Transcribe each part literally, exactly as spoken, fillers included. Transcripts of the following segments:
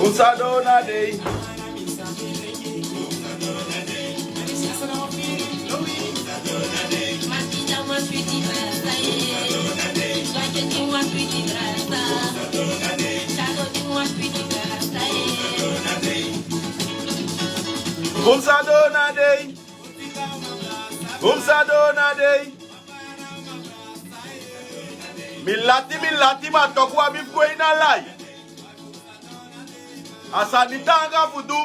Unsa dona dei. Unsa dona dei. Unsa dona dei. Mi lati, mi lati, ma toku abi fu go ini a lai. A sani taanga fu du.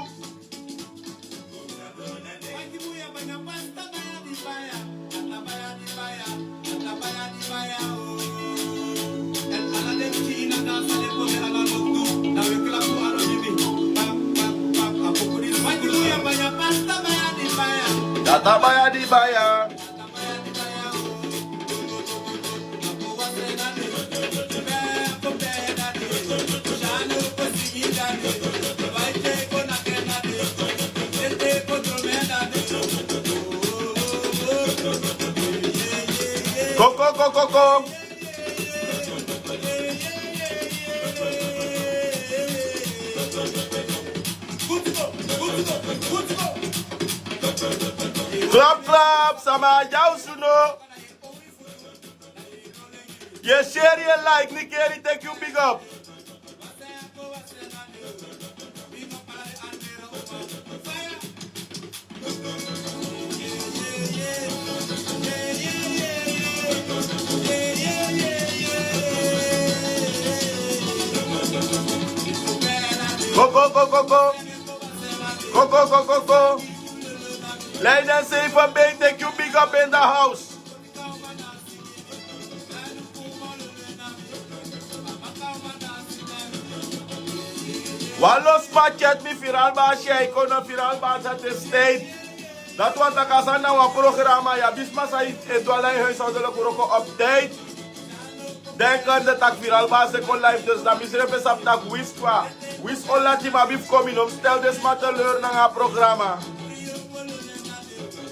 Data baya di baya. Koko, koko, koko. Klap, klap, sama, ya usuno. Ye share, ye like, ni keri, thank you, big up. Go, go, go, go, go. Go, go, go, go, go. Ladies and gentlemen, thank you, big up in the house. Wan lo sma chat mi, Viral Baas, ya e kon na Viral Baas at the state. Dati wani taki a sani na wan programa, ya abi sma san e du ala en huishoudelijke wroko op tijd. Denkende taki Viral Baas e kon live, dus dan mi srefi e sabi taki winsi fa, winsi o lati, mi abi fu kon, mi no mus stel den sma teleur nanga a programa.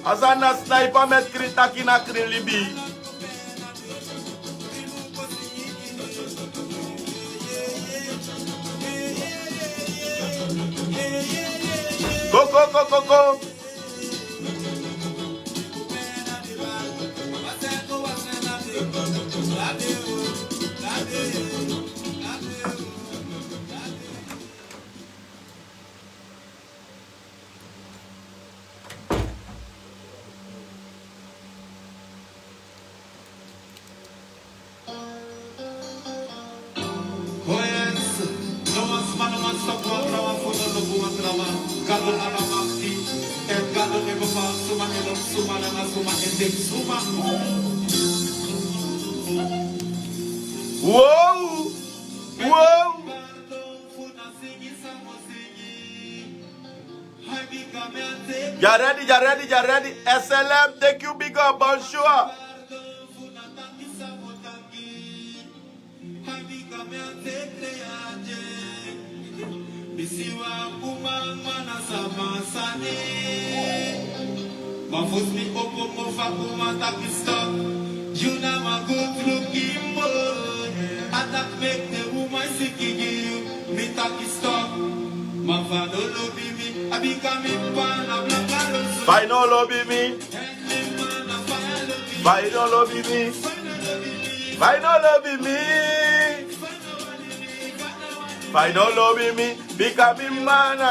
A sani na sniper met krin taki na krin libi. Go, go, go, go, go. Oh yes, no wan sma no man stop wan trawan fu no lobi wan trawan. Gado abi a makti, èn Gado e bepaal suma e lobi suma nanga suma e teki suma. Wow! Wow! Ya ready, ya ready, ya ready. S L M, thank you, big up, bonjour. Ma fosi mi opo mofu a kon, ma taki stop. Yu na wan good looking boy. A taki meki den uman siki gi yu. Mi taki stop. Ma fa yu no lobi mi, a bika mi p'pa na blakaroso. Fa yu no lobi mi. Fa yu no lobi mi. Fa yu no lobi mi. Fa yu no lobi mi. Bika mi mana.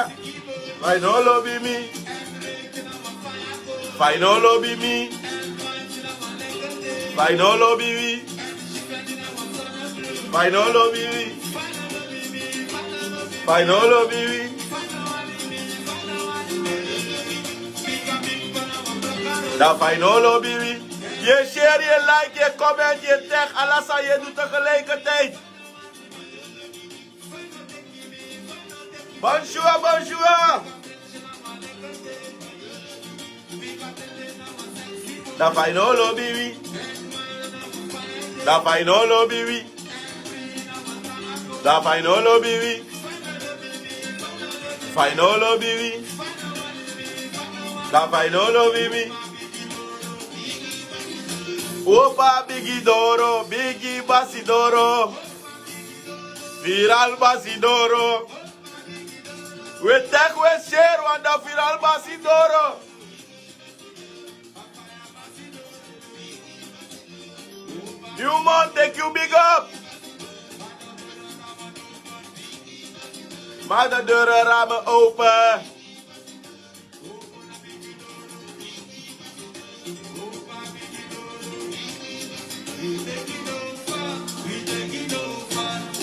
Fa yu no lobi mi. Fa yu no lobi mi. Fa yu no lobi mi. Fa yu no lobi mi. Fa yu no lobi mi. Da fa yu no lobi mi. Ye share, ye like, ye comment, ye tag, ala san ye du tegelijkertijd. Bonjour, bonjour. Da fa yu no lobi wi. Da fa yu no lobi wi. Da fa yu no lobi wi. Fa yu no lobi wi. Da fa yu no lobi wi. Opa bigi doro, bigi basi doro. Viral basi doro. We tek we share wan dan viral basi doro. Human, thank you, big up. Maak de deuren, ramen open.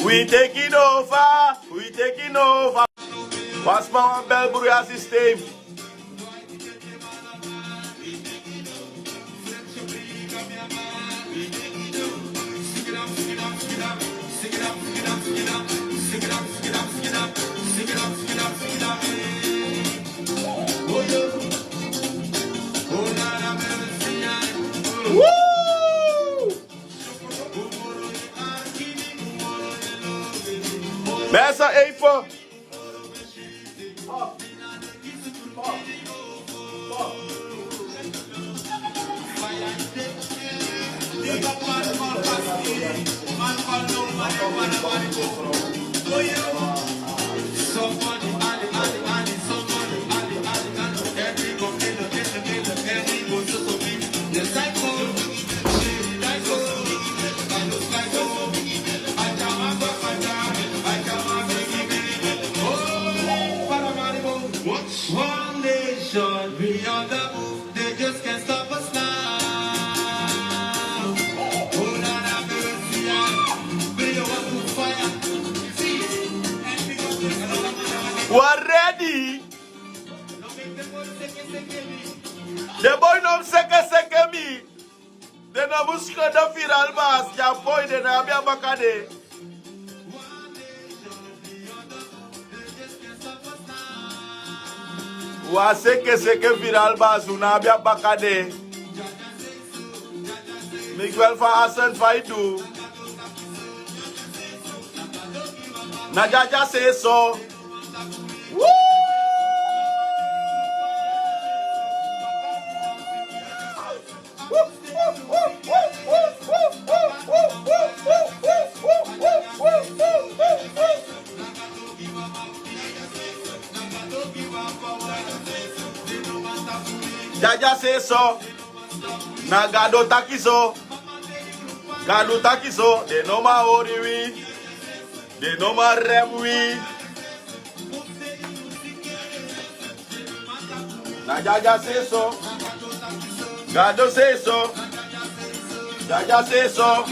We taking over, we taking over. Wan sma wan bel broeia systeem. Mensen, even. One nation, we are the move, they just can't stop us now. Oh, Lord have mercy, I pray you want to fire. Wi ready. Den boi no mus seke seke mi. Den no mus seke den viral basi, ya poi den no abi a baka de. Wi a seke seke viral basi, un no abi a baka de. Miguel fa asen fa i du. Na dyadyase so. Woo! Dyadyase so. Na Gado taki so. Gado taki so. Den no man hori wi. Den no man rem wi. Na Dyadyase so. Gado se so. Dyadyase so.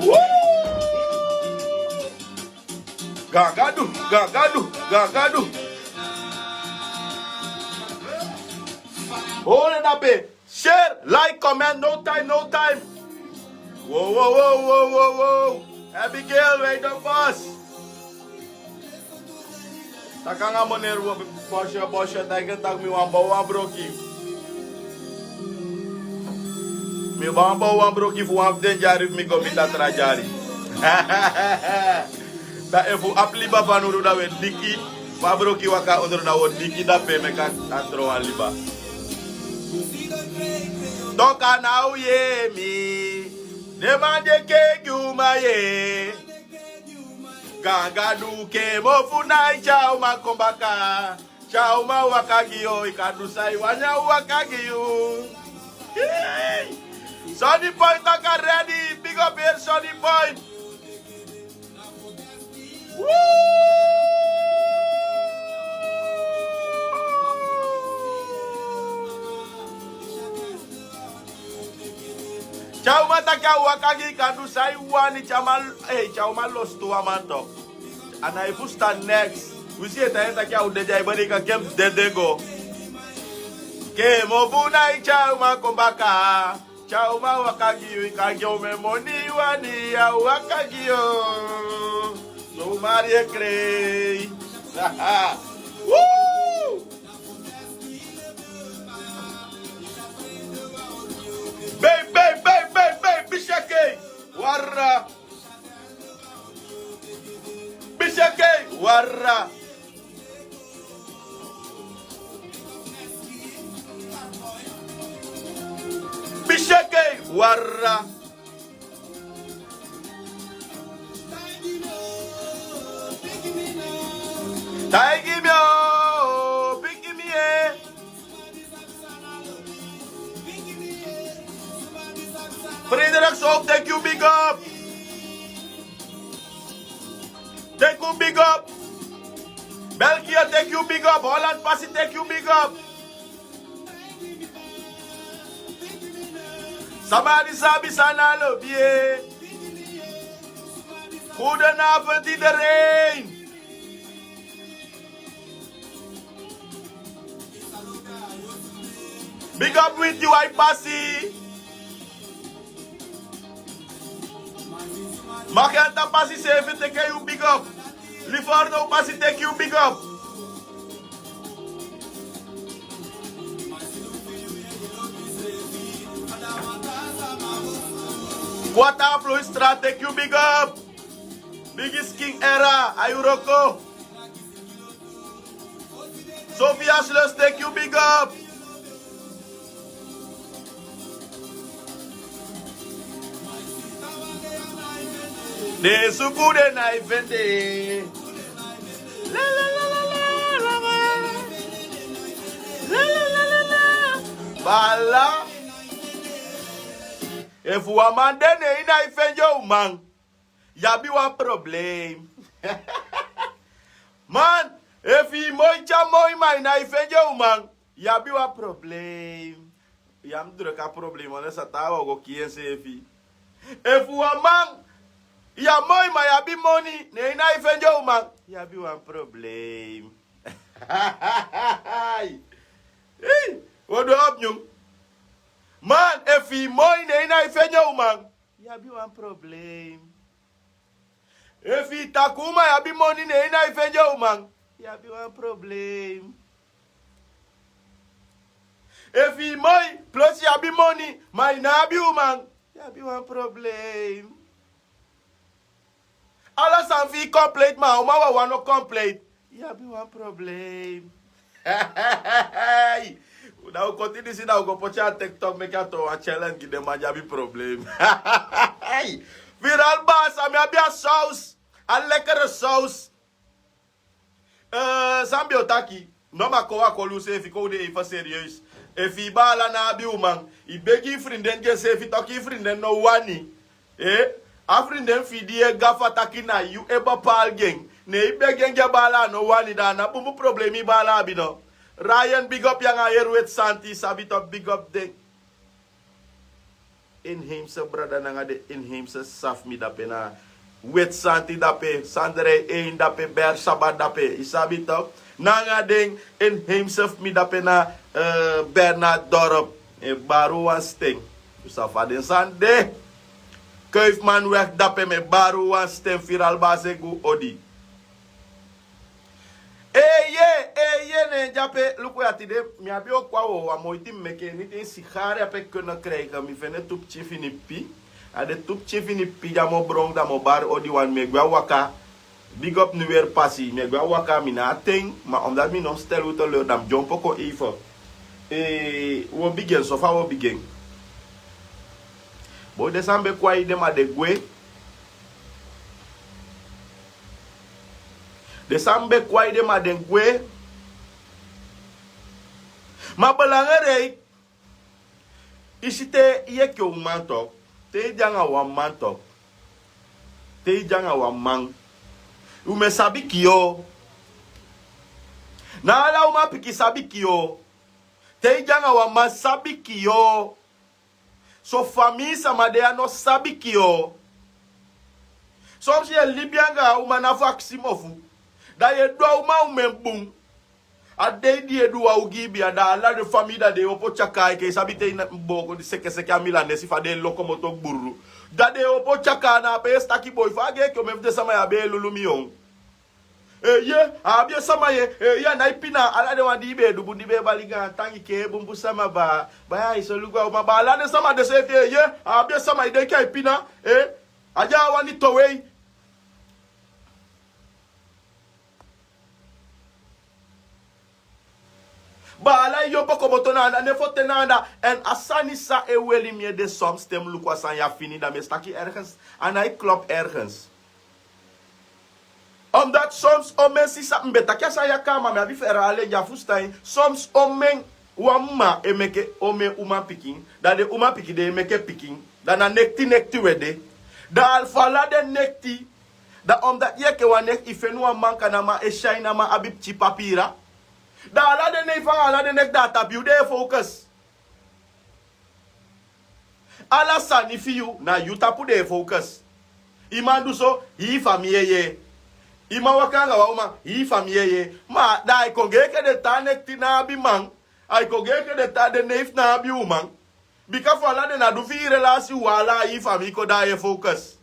Woo! Gagadu, gagadu, gagadu. Hold it up, eh. Share, like, comment, no time, no time. Wow, wow, wow, wow, wow, wow. Abigail, we de boss. Taki nanga meneer Bosje, Bosje, taki, taki mi wani bow wan broki. Mi wani bow wan broki fu wan fu den dyari fu mi go miti a tra dyari. Dan efu abi liba fu ondro dan we diki. Fa broki waka ondro dan we diki dan pe meki a tron a liba. Toka na u yee mi. Den man de kegi uman yee. Gagadu kee mofu nai tyai uman kon baka. Tyai uman waka gi yu, i kan du san i wani a waka gi yu. Hey! Sunny Point nanga ready, big up here Sunny Point. Woo! Tyai uman taki a waka gi, i kan du san i wani, tyai uman, hey, tyai uman lostu wan man toch. A nái fusutan neks. Wi si e tan e taki a o dede, a e bari kan ken dede go. Kee mofu nai tyai uman kon baka. Tyai uman waka gi yu, i kan gi omen moni i wani, a waka gi yu. Zomaar ye krei. Woo! Bei, bei, bei, bei, bei, bisheke. Warra. Bisheke, warra. Teke warra. Taigi mi o, piki mi e. Frederik Soop, thank you, big up. Thank you, big up. België, thank you, big up. Holland Pasi, thank you, big up. Somebody sabi sana lo bie. Goedenavond iedereen. Big up with you, I Pasi. Magenta Pasi sefi, teke yu big up. Livorno Pasi, teke yu big up. Kwata Floyd Straat, teke yu big up. Biggie Skin Era, a yu wroko. Sofia Slus, teke yu big up. Den suku den nai fende. La, la, la, la. Bala. Efu wan man de, ne i nai fende uman, yu abi wan problem. Man, efu i moi te a moi ma i nai fende uman, yu abi wan problem. Yu a mu druk a problem, wan den sa tan a wan go kii enseefi. Efu wan man, yu a moi ma yu abi moni, ne i nai fende uman, yu abi wan problem. Ei, wi o du en opnieuw. Man, efu i moi, ne i nai fende uman, yu abi wan problem. Efu i takuu ma yu abi moni, ne i nai fende uman, yu abi wan problem. Efu i moi, plus yu abi moni, ma i no abi uman, yu abi wan problem. Ala sani fi i complete, ma a uman wawan no complete, yu abi wan problem. Hey! Da u koti disi, da u go poti a TikTok, meki a toon wan challenge gi den man di abi problem. Hey! Viral Basa, mi abi a saus. A lekkere saus. Eh, san mi o taki. No, ma kon wan kolu seefi, kon u de even serieus. Efu i baala no abi uman, i begi i vriendin gi enseefi, toki i vriendin no wani. Eh, a vriendin fi i di e gafa taki na yu e bepaal gi en, ne i begi en gi a baala, a no wani, da a na bunbun problem i baala abi no. Ryan, big up yu anga a heri Weti Santi, i sabi toki, big up den. Inheemse brada nanga den inheemse sisa fu mi dape na Weti Santi dape, Sandrei Ein dape, Ber Saba dape, i sabi toki. Nanga den inheemse fu mi dape na, eh, Bernard Dorp. E bari wan sten. U sabi fa den sani de. Kuifmanweg dape, mi e bari wan sten, Viral Basa e gi odi. Eeye, eeye, ne en de ape, luku ya tide, mi abi o kon a wowo, a moiti mi meke, niti en sigari ape kunnen krijgen, mi fende tu pikin fini pi. A de tu pikin fini pi di a moo bron, da mi o bari odi wan, mi e gwe a waka. Big up Nieuwer Pasi, mi e gwe a waka, mi na a ten, ma omdat mi no stel u teleur, da mi dyompo kon even. Eh, wi o bigin, so fa wi o bigin. Boi, den san be kon a ede, ma den gwe. Den san be kon a ede, ma den gwe. Ma belangrijk, i si te i e kisi uman toki, te i de anga wan man toki, te i de anga wan man, uman e sabi kisi yu. Na ala umanpikin sabi kisi yu. Te i de anga wan man sabi kisi yu. So famii sama de ya no sabi kisi yu. Soms yu e libi anga a uman na fu akisi mofu. Da yu e du a uman omen bun. A dei di yu e du wan ogii bia, da ala den famii, da den e opo tyaka, enke i sabi te i na booko di sekeseke a milanesi fa den e lokomoto gburu. Da den e opo tyaka na a peesi taki boi, fa a gei enke omen fu den sama ya be e lulu mi yon. Eeye, a abi en sama ye, eeye, a nai pina, ala den wan di i be e du bun, di be e bali gaantangi, kee bunbun sama baa, baya i so luku a uman baa, ala den sama de seefi, eeye, a abi en sama, i denki ai pina, eh, a de a wani towe i. Baala e yobo komoto na anda, ne foten na anda. Èn a sani san e weli mi ede, soms te mi luku a sani ya fini, da mi e si taki ergens a nái klop ergens. Omdat soms omen sisa, mi be taki a sani ya kaba, mi abi ferale di a fusutan en. Soms omen wan mma e meke omen umanpikin, da den umanpikin den e meke pikin, da na nekti nekti wi e de. Da fu ala den nekti, da omdat yu enke wan nekti i feni wan man, kan a man e si a ini a man abi pikin papira. Da ala den nei fu ala den nekti, da a tapu yu den e focus. Ala sani fi yu na yu tapu den e focus. I man du so, hii famii e yee. I man waka anga wan uman, hii famii e yee. Ma da ai kon gi enke den taa nekti ná abi man. Ai kon gi enke den taa, den nei fu ná abi uman. Bika fu ala den na du fi i relasi, u ala a hii famii kon, da yu e focus.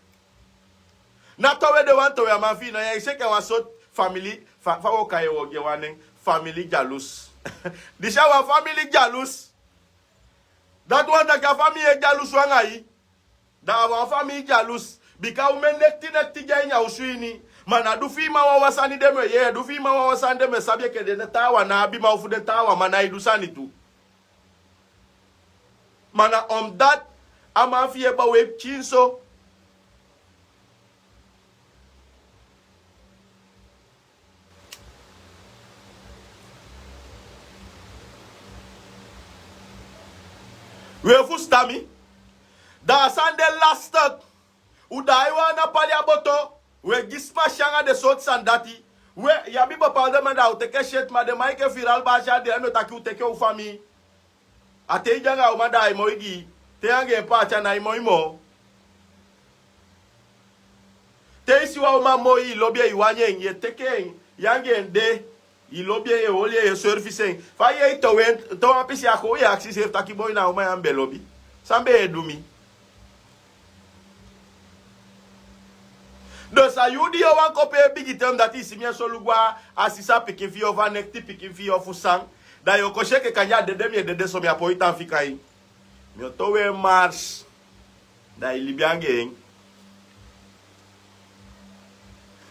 Na towe den wan towe a man fi i, na yu e si enke wan sortu famili, fa, fa wi o kai en, wi o gi en wan nen, famili dyalusu. Disi a wan famili dyalusu. Dati wani taki a famii e dyalusu anga i. Da a wan famii dyalusu. Bika omen nekti nekti de a ini a osu ini. Ma na du fi i man wawan sani den mu e yee, du fi i man wawan sani den mu e sabi enke den taawan ná abi man, ofu den taawan man nái du sani tu. Ma na omdat a man fi i e bow e pikin so. Wi e fusutan mi? Da a sani de lastig. U daai wan ana pali a boto. Wi e gi sma si anga den sortu sani dati. We, yu abi bepaalde man, da u teke seti, ma den man enke Viral Baasi a de ya, mi o taki u teke u famii. A te i de anga a uman, da ai moi gi i. Te yu anga en paati, a nái moi moo. Te i si wan uman moi, i lobi en, i wani en, yu e teke en, yu anga en de, i lobi en, yu e holi en, yu e service en. Fa yu e towe en, te wan pisi a kon, yu e akisi iseefi taki: boi, na a uman ya mi be lobi. San be e du mi? Dus a yu di yu o wani kon pee bigi ten, dati i si mi e solugu a sisa pikin fi yu ofu a nekti pikin fi yu ofu san, da yu o kon si enke kande a dede mi e dede so, mi á poi tan fika en. Mi o towe en mars, da i libi anga en.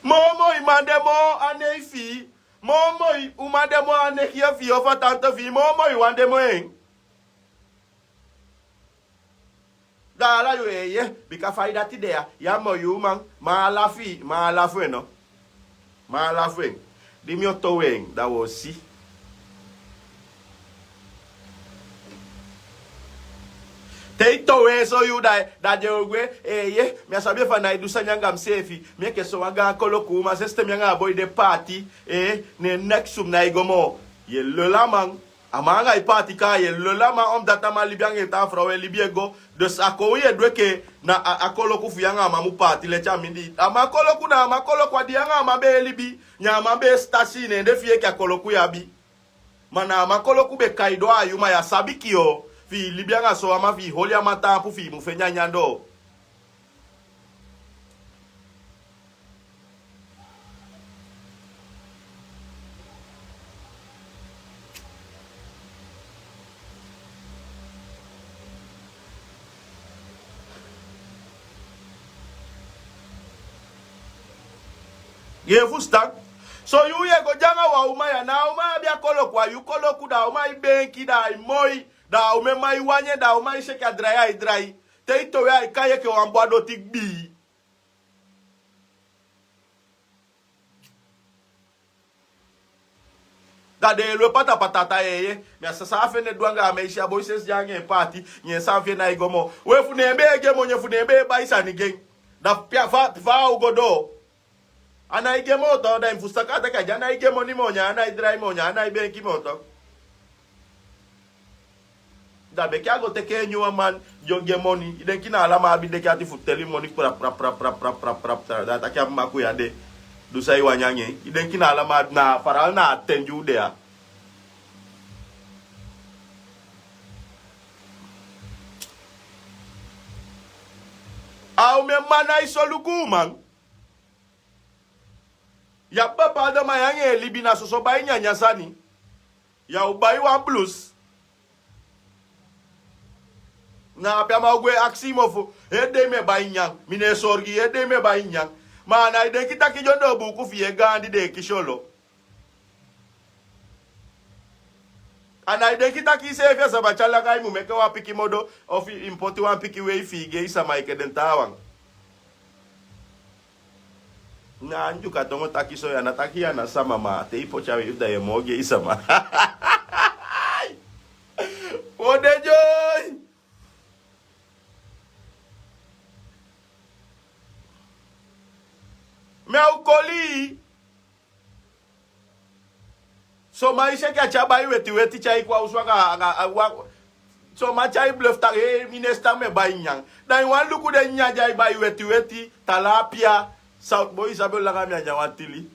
Moo moi man de moo a nei fi i, moo moi uman de moo a neef fi i ofu a tante fi i, moo moi wan de moo en. Da ala yu e yee, bika fa i dati de ya, yu a moi uman, ma ala fi i, ma ala fu en no. Ma ala fu en. Di mi o towe en, da wi o si. Te i towe en so yu, da, da den o gwe, eh, yee, mi á sabi efu a nái du sani anga miseefi, mi enke sowan gaan koloku uman, sensi te mi anga a boi de paati, eh, ne neksu mi nái go moo. Yu e lolo a man. A man anga i paati kaa, yu e lolo a man, omdat a man libi anga en taa frow, e libi e go. Dus a kon yu e du enke na a, a koloku fu yu anga a man mu paati leti a mindii. A man koloku na a man koloku, a di yu anga a man be e libi, ne a man be e sitasi ne en de fi yu enke a koloku yu abi. Ma na a man koloku be kai doo a yu, ma yu á sabi kiyoo fi i libi anga sowan man, fi i holi a man taampu, fi i mu fende a nyan doo. Yu e fusutan? So yu, yu e go de anga wan uman ya, na a uman abi a koloku, a yu koloku, da a uman e benki, da ai moi, da a uman e wani en, da a uman e si enke a drai ai drai. Te i towe en, ai kai enke wan bun a doti gbii. Da den e lwe patapata taa, yeye. Mi á sa san a fende du anga a meisi, a boi sensi de anga en paati, ne en sani fi en nái go moo. We, fu ne en be e gi en moni, fu ne en be e bai sani gi en. Da pe a, fa, fa a o go doo? A nái gi en moo tok, da i mu fusutan kaba taki a nái gi en moni moo, ne a nái drai moo, ne a nái benki moo tok. Da meke a go teke en nyun wan man di o gi en moni. I denki na ala man abi deki ati fu teli moni prap, prap, prap, prap, prap, prap, prap, da a taki a maku ya de. Du san i wani anga en. I denki na ala man abi, na a fara, na a ten di u de ya. A uman man nái solugu uman. Yu abi bepaalde man, yu anga en e libi, na soso bai nyanyan sani. Yu o bai wan blusu. Na ape a man o gwe akisi i mofu: hei dei mi e bai nyanyan, mi no e sorgu i, hei dei mi e bai nyanyan. Ma a nái denki taki dyondoo buuku fi i e gaandi, den e kisi olo. A na i denki taki iseefi a sama tyari langa i mu meke wan pikin modo, ofu i mu poti wan pikin wei fi i gi en sama enke den taawan. Na a Ndyuka tongo taki so, yu a na taki yu a na sama, ma te i poti a wei fu da yu e moo gi en sama. Wo de dyoi. Mi a o koli. Son man e si enke a tyai bai wetiweti tyai kon a osu anga anga wan. Son man tyai blef taki, hei, mi ne si taki mi e bai nyan. Da i wani luku den nyan di ai bai wetiweti, talapia, sawtu boi, i sabi o langa mi a nyan wan tili.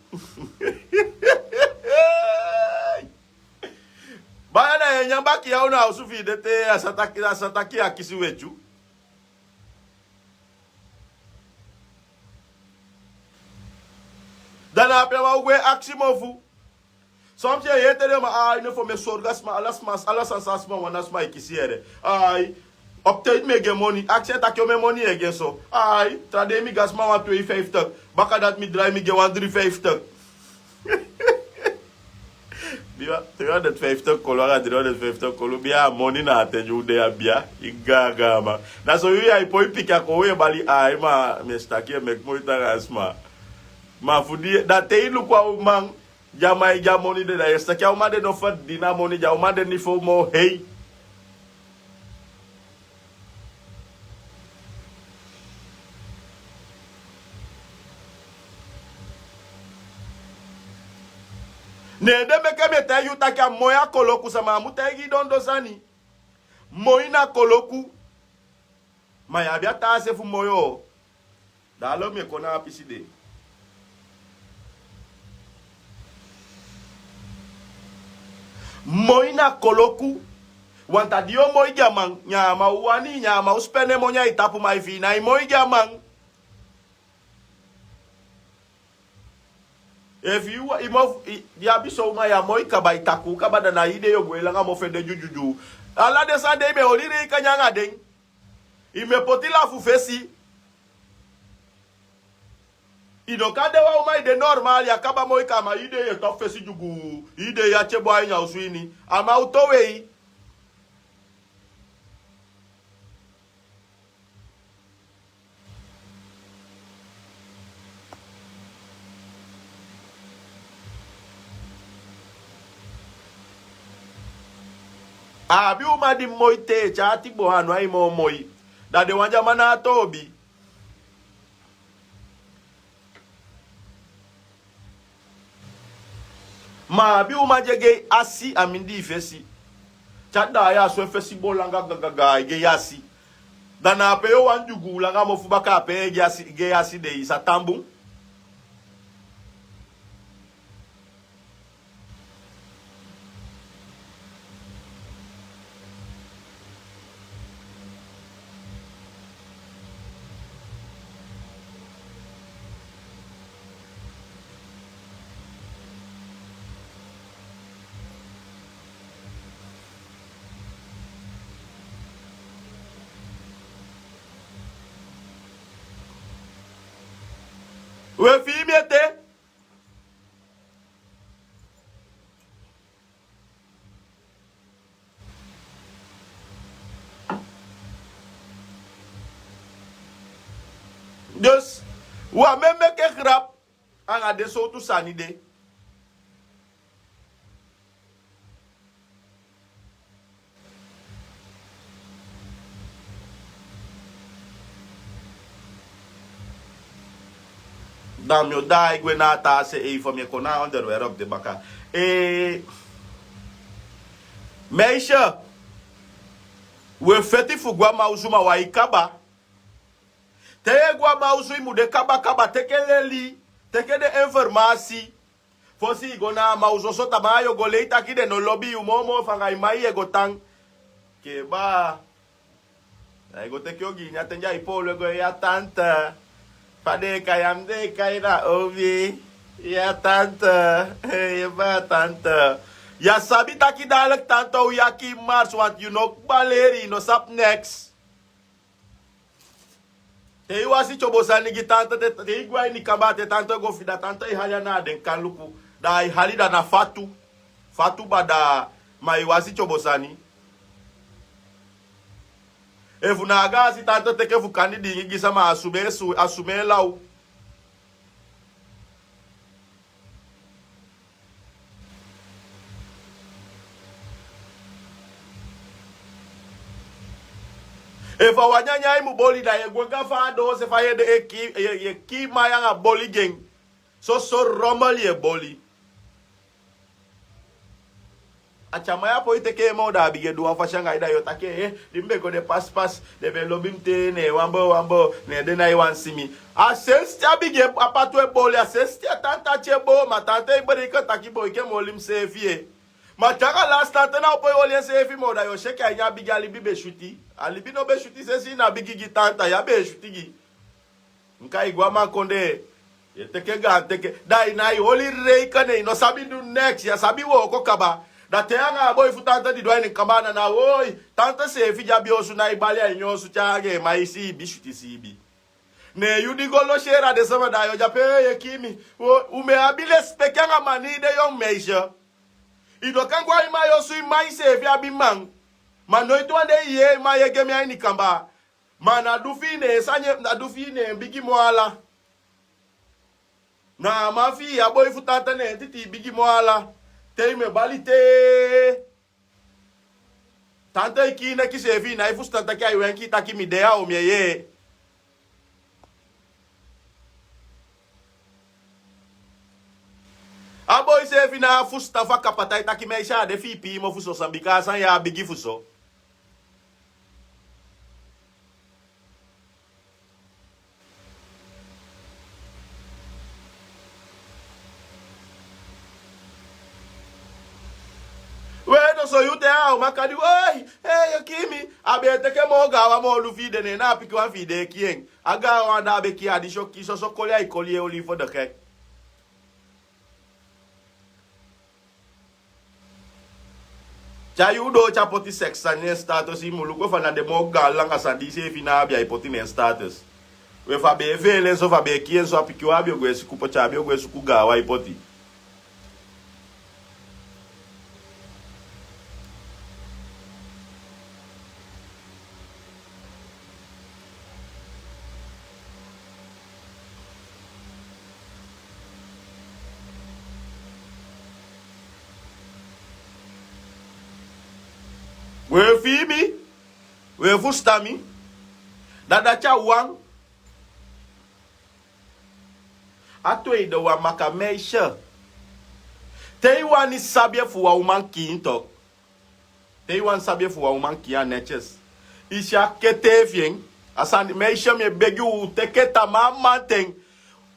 Baya, da yu e nyan baki ya, u na a osu fi i de te a sa taki, a sa taki a kisi wetyu. Da na ape a man o gwe akisi mofu. Son pikin e yee te den man, ai, ne fu mi e sorgu a sma, ala sma, ala sani san a sma wani a sma e kisi yere. Ai, op tijd mi e gi en moni, akisi en taki omen moni yu e gi en so. Ai, tra dei mi gi a sma wan twee vijftig. Baka dati mi drai mi gi en wan drie vijftig. Biya, twee honderd vijftig kolu anga drie honderd vijftig kolu, biya, a moni na a ten di u de ya, biya, i gaga man. Na so yu ya e poi piki a kon, u e bali, ai, ma mi e si taki yu e meki moiti anga a sma. Ma fu di, da te i luku a uman di a man e gi a moni de, da yu e si taki a uman de no ferdini a moni, di a uman de niveau moo hei. Ne en de meke mi e taigi yu taki a moi a koloku, sama á mu taigi i dondo sani. Moi na koloku. Ma yu abi a taa se fu moi o. Da alo mi e kon na a pisi de. Moi na koloku. Wanta di yu o moi gi a man, nyan a man o wani, nyan a man o sipeni en moni a i tapu, ma efu i nái moi gi a man, efu i wa-, i mofu, i, i abi son uman, yu á moi kaba, i takuu kaba, da na i de yu o gwe langa mofu e de dyudyudyu. Ala den sani de i be oli reika nyan anga den. I mu e poti lafu fesi. I no kan de wan uman, i de normal, yu á kaba moi kaba, ma i de yu e topu fesi dyuguu, i de yu a tyebo a ini a osu ini. A man o towe i. A abi uman di moi te, te a ati bo a no ai moo moi. Da den wan di a man na a toobi. Ma a abi uman di e gi en asi a mindii fesi. Te a daai a so, en fesi bon langa gagaga, ai gi en asi. Da na ape yu o wani dyuguu langa mofu baka, ape yu e gi asi, gi en asi de, i sa tan bun. We, fii mi ete. Dus, wi á mu e meke grap anga den sowtu sani de. Dan mi o daai gwe na a taa se, ei, fa mi e kon na a onderwerp de baka. Eh, meisje, wi e feti fu gwe a man osu, ma wi á e kaba. Te yu e gwe a man osu, i mu de kaba kaba, teke leli, teke den informasi. Fosi i go na a man osu, so tamaa yu o go lei taki den no lobi yu moo moo, fa anga i man yu e go tan. Keba. Da i go teke ogii ini a ten di ai poolo e go, ya tante. Fa den e kai a mi, den e kai na owi. Ya tante. Yu e bai a tante. Yu á sabi taki dadelijk tante o yaki i mars, want yu no kba leli, yu no sabi neks. Te i wasi tyobo sani gi tante, te, te i gwe a ini kaba, te tante go firi, da tante e hali ana a den kan luku. Da ai hali, da na fatu. Fatu, bada, Ma i wasi tyobo sani. Efu na a gaasi tanta teke fu kandi diingi gi sama, a sumee su- a sumee law. Efu a wan nyanyan i mu boli, da yu e gwe go a fa a doose fa yu e de e kii yu e kii man yu anga boli gi en. Soso romel yu e boli. A tyama ya poi teke en moo, da a bigin e du wan fasi anga yu, da yu o taki en. Di mi be go de pasi pasi, den be lobi mi te, ne wanboo wanboo, ne den nái wani si mi. A sensi te a bigin e- a patu e boli, a sensi te a tanta te e boo, ma tanta e breiki taki boi, enke mi oli miseefi. Ma te anga lasi tanta ná o poi oli enseefi moo, da yu o si enke a ini a bigi a libi be switi. A libi no be switi sensi ini a bigi gi tanta, ya be e switi gi. Nkai go a man kondee. Yu e teke gaan teke. Da i nái oli reiki, ne i no sabi du neks, yu á sabi wooko kaba. Da te anga a boi fu tanta didon a ini kaba, na na woi. Tanta seefi di abi osu nái bali a ini osu tyai anga en man, i siibi switi siibi. Ne yu di go loseri a den sama, da yu o de ape, yu e kii mi. U mu e abi lesipeki anga mani, i de yongu meisje. I no kan go a i man yu osu, i man, iseefi abi man. Ma noiti wan dei i yee i man e gi en mi a ini kaba. Ma na du fi i ne en sani, na du fi i ne en bigi moo ala. Na a man fi i, a boi fu tanta, ne en titi bigi moo ala. Te i mu e bali te. Tanta e kii neki seefi, i nái fusutan taki ai wenki, taki mi de ya o, mi e yee. A boi seefi ná fusutan fa kapa tai taki meisje, a de fi i pii mofu so, san bika a sani ya bigi fu so. We, no so yu te a uman kadi, woi, ee, yu e kii mi. A be e teke moo gaanwan moo luku fi i de, ne na a pikinwan fi i de e kii en. A gaanwan da a be kii, a disi o kii, soso koli ai koli en, oli fu de kek. Te a yuu doo te a poti seks sani na en status, i mu luku efu a na den moo gaan langa sani di iseefi ná abi ai poti na en status. We, efu a be e feele en so, efu a be e kii en so, a pikinwan abi o go e suku poti, a abi o go e suku gaanwan ai poti. We, fii mi, we, fusutan mi. Da dati a wan. A tweede wan, maka meisje. Te i wani sabi efu wan uman kiin tok. Te i wani sabi efu wan uman kiin, a netjes. I si a ketee fi en. A sani, meisje, mi e begi u, teke tamaa mamanten.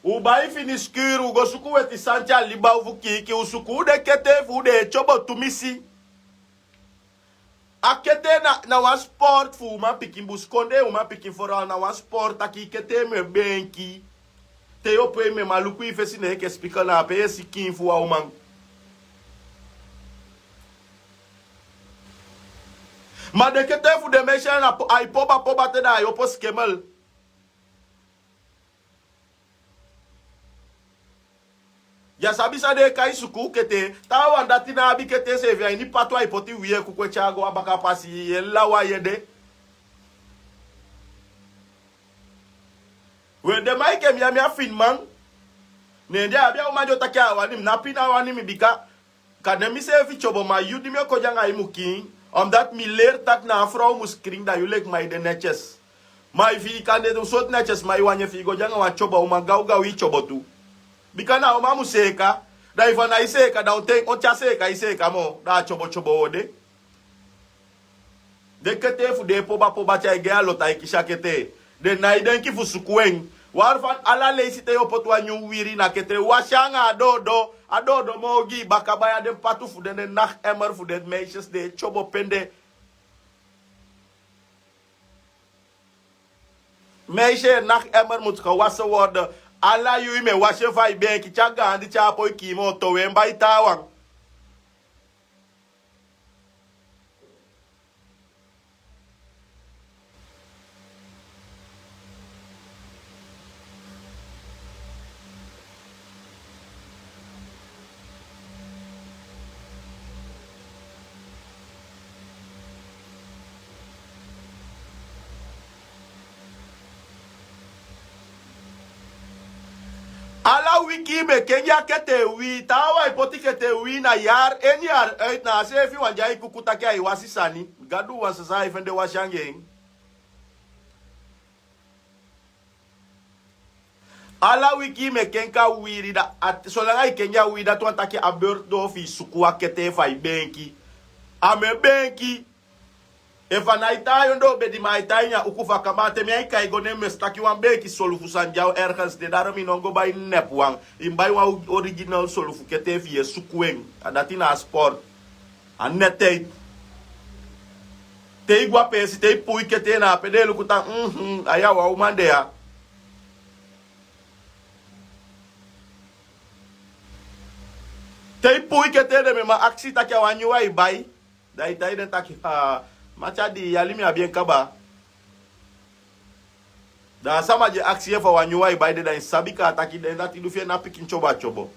U bai fini skiri, u go suku weti santi a liba fu kiiki, u suku u den ketee fu u, den e tyobo tumisi. A ketee na, na wan sport fu umanpikin, busikondee umanpikin vooral, na wan sport taki i ketee mu e beenki. Te yu o poi, mi e man luku i fesi, ne enke spiegel, na ape yu e si kiin fu wan uman. Ma den ketee fu den meisje na po- ai poba poba te, da ai opo skemel. Yu á sabi san den e kai suku ketee. Taawan dati ná abi ketee seefi, a ini patu ai poti wii e kuku e tyai go a baka pasi, yu e law a yu ede. We, den man enke mi ya, mi a finiman. Ne di a abi a uman di o taki a wani mi, na pina a wani mi, bika kande miseefi tyobo, ma yu di mi o kon de anga i mu kiin. Omdat mi leri taki na a frow mu skrin, da yu leki man i de netjes. Ma efu i kande sortu netjes man, i wani efu i go de anga wan tyobo uman, gawgaw i tyobo tu. Bika na a uman mu seeka. Da efu a nái seeka, da on ten, on ten a seeka i seeka moo, da a tyobo tyobo o de. Den ketee fu den e poba poba te ai gei a lota e kisi a ketee. Den nái denki fu suku en. Waarvan ala leisi te yu o poti wan nyun wiri na ketee, wasi en anga a doodo. A doodo moo gi i baka, bai a den patu fu den, den nachtemmer fu den meisjes, den e tyobo pende. Meisje, nachtemmer moet gewassen worden. Ala yuu i mu e wasi en fu ai beenki, te a gaandi te a á poi kiin moo, towe en bai taawan. Ala wiki mi e kengi a ketee wii. Taawan e poti ketee wii na yari. Eni yari uit na a seefi wan di ai kuku taki ai wasi sani. Gadu wan sasa ai fende wasi anga en. Ala wiki mi e kengi a wiri da. Solanga i kengi a wiri dati wani taki a beurt doo fu i suku a ketee fu a i beenki. A mi e beenki. Efu a nái tai a yondoo bedi ma ai tai ini a uku fu a kamba a te mi ai kai go ne mi e si taki wan beenki solufu sani di a o ergens de daro mi no go bai nepu wan. I mus bai wan original solufu ketee fu i e suku en. A dati na a sport. A neti te i go a peesi te i puu i ketee na a pe den e luku tan. A ya wan uman de ya. Te i puu i ketee den mi e man akisi taki a wan nyun wan i bai. Da i tai den taki mati a dii yali mi abi en kaba. Da a sama di e akisi efu a wan nyun wan i bai de da i sabi kaa taki den dati du fi en na pikin tyobo a tyobo.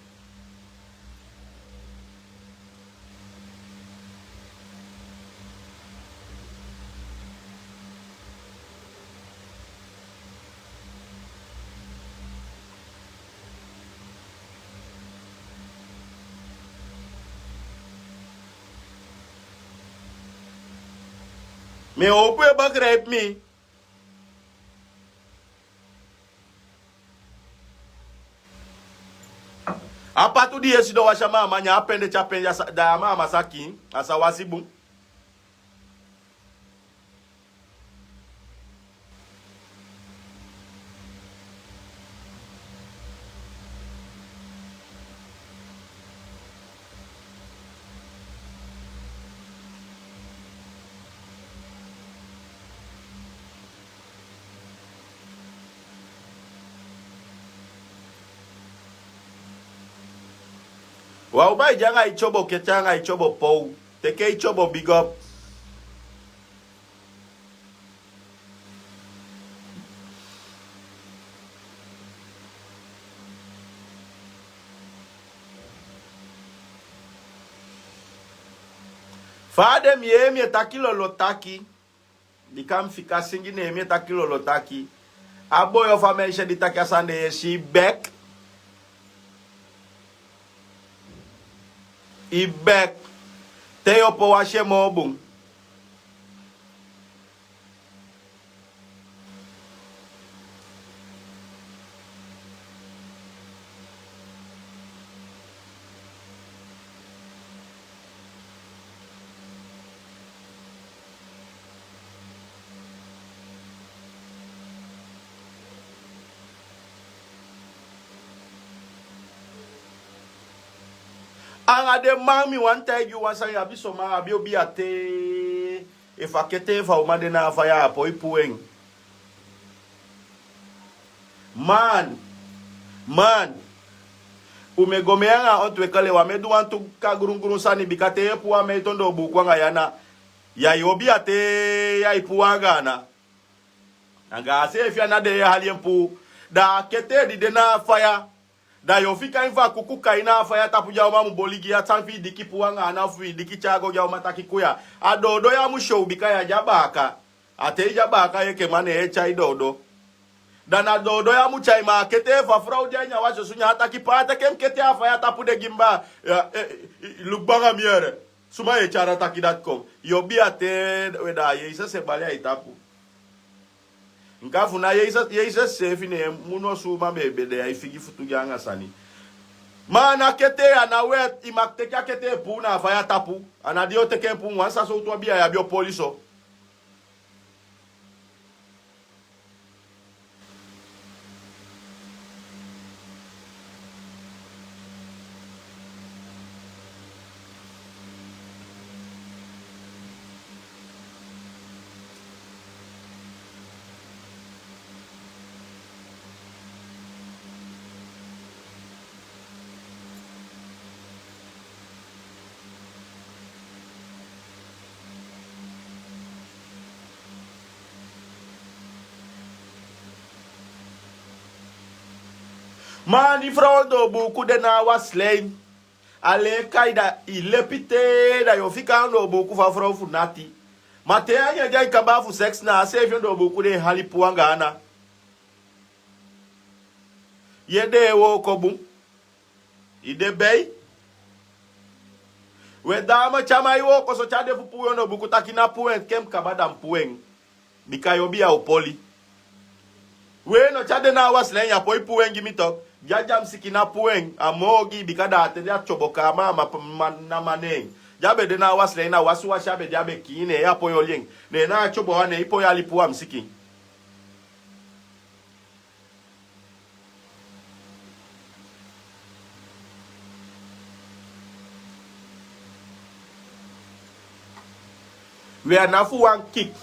Mi e howpu e begrijp mi. A patu di yu e sidon wasi a mama nyan a pende te a pende a sa da a mama sa kiin. A sa wasi bun. Wan uman e de anga i tyobo keti anga i tyobo pow. Teke i tyobo bigi op. Fa a de mi yee mi e taki lolo taki. Bika mi fika singi ne mi e taki lolo taki. A boi ofu a mensi di taki a sani de yu e si i bek. I bek. Te yu opo wasi en moo bun. Anga den man mi wani taigi yu wan sani abi soman abi obi a te. Efu a ketee fu a uman de na a faya a poi puu en. Man man. Un mu e go mee anga a ontwekele wan mu e du wantu kagrungrun sani bika te yu e puu a mei tondoo buuku anga yu ana. Yu ai obi a te yu ai puu anga ana. Anga a seefi ana den e hali en puu. Da a ketee di de na a faya. Da yu o fika en fu a kuku kai na a faya tapu di a uman mu boli gi yu a san fu i diki puu anga ana fu i diki tyai go gi a uman taki kuya. A doodo ya mu syow bika yu a de a baaka. A te i de a baaka yu enke man ne yu e tyai doodo. Da na doodo ya mu tyai ma a ketee fu a frow di a ini a wasi osu nyan a taki paa teke mi ketee a faya tapu de gi mi baa. Lukbanga mi yere. Suma yu e tyari a taki dati kon? Yu o bi a te we da a yesus e bali a i tapu. Nka fu na yesus seefi ne en mu no suuma be e bede ya i figi futu gi anga sani. Ma a na ketee a na wet i maki teke a ketee puu na a faya tapu. A na di yu o teke en puu wan sa sowtu abi a ya bi o poli so. Ma a ni frow ondoo buuku de na a wasi lein. A leen kai da i lepi te da yu o fika a ondoo buuku fu a frow fu nati. Ma te a nyan di ai kaba fu seks na a seefi ondoo buuku den e hali puu anga ana. Yu ede e wooko bun. Yu de bei. We, da a man tyari man e wooko so, tyari den fu puu yu ondoo buku taki na puu en, te ken mus kaba da mi puu en. Bika yu obi ya o poli. We, no tyari den na a wasilein, ya poi puu en gi mi tok. Dyadya mi sikin, na puu en. A moo ogii, bika da a ten de a tyobo kaa man, a man, man, na man ne en. Di a be de na a wasilein, na wasi wasi a be de, a be kiin, ne ya poi oli en. Ne na a tyobo wan, ne i poi ali puu a mi sikin. We, a na fu wan kik,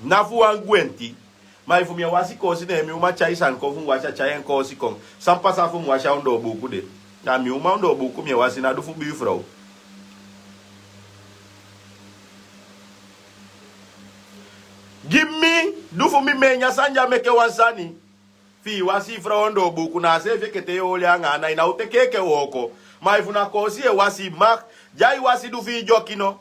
na fu wan gwenti. Ma efu mi e wasi koosi, ne mi uman tyai sani kon fu mi wasi, a tyai en koosi kon. San pasa fu mi wasi a ondoo buuku de? Na mi uman ondoo buuku mi e wasi, na du fu buurvrouw. Gi mi, du fu mi, mi e nyan sani di a meke wan sani. Fi i wasi i frow ondoo buuku, na a seefi enke te yu e oli anga ana, i ná o teke enke wooko. Ma efu na koosi yu e wasi, i mag. Di ai wasi, du fi i dyoki no.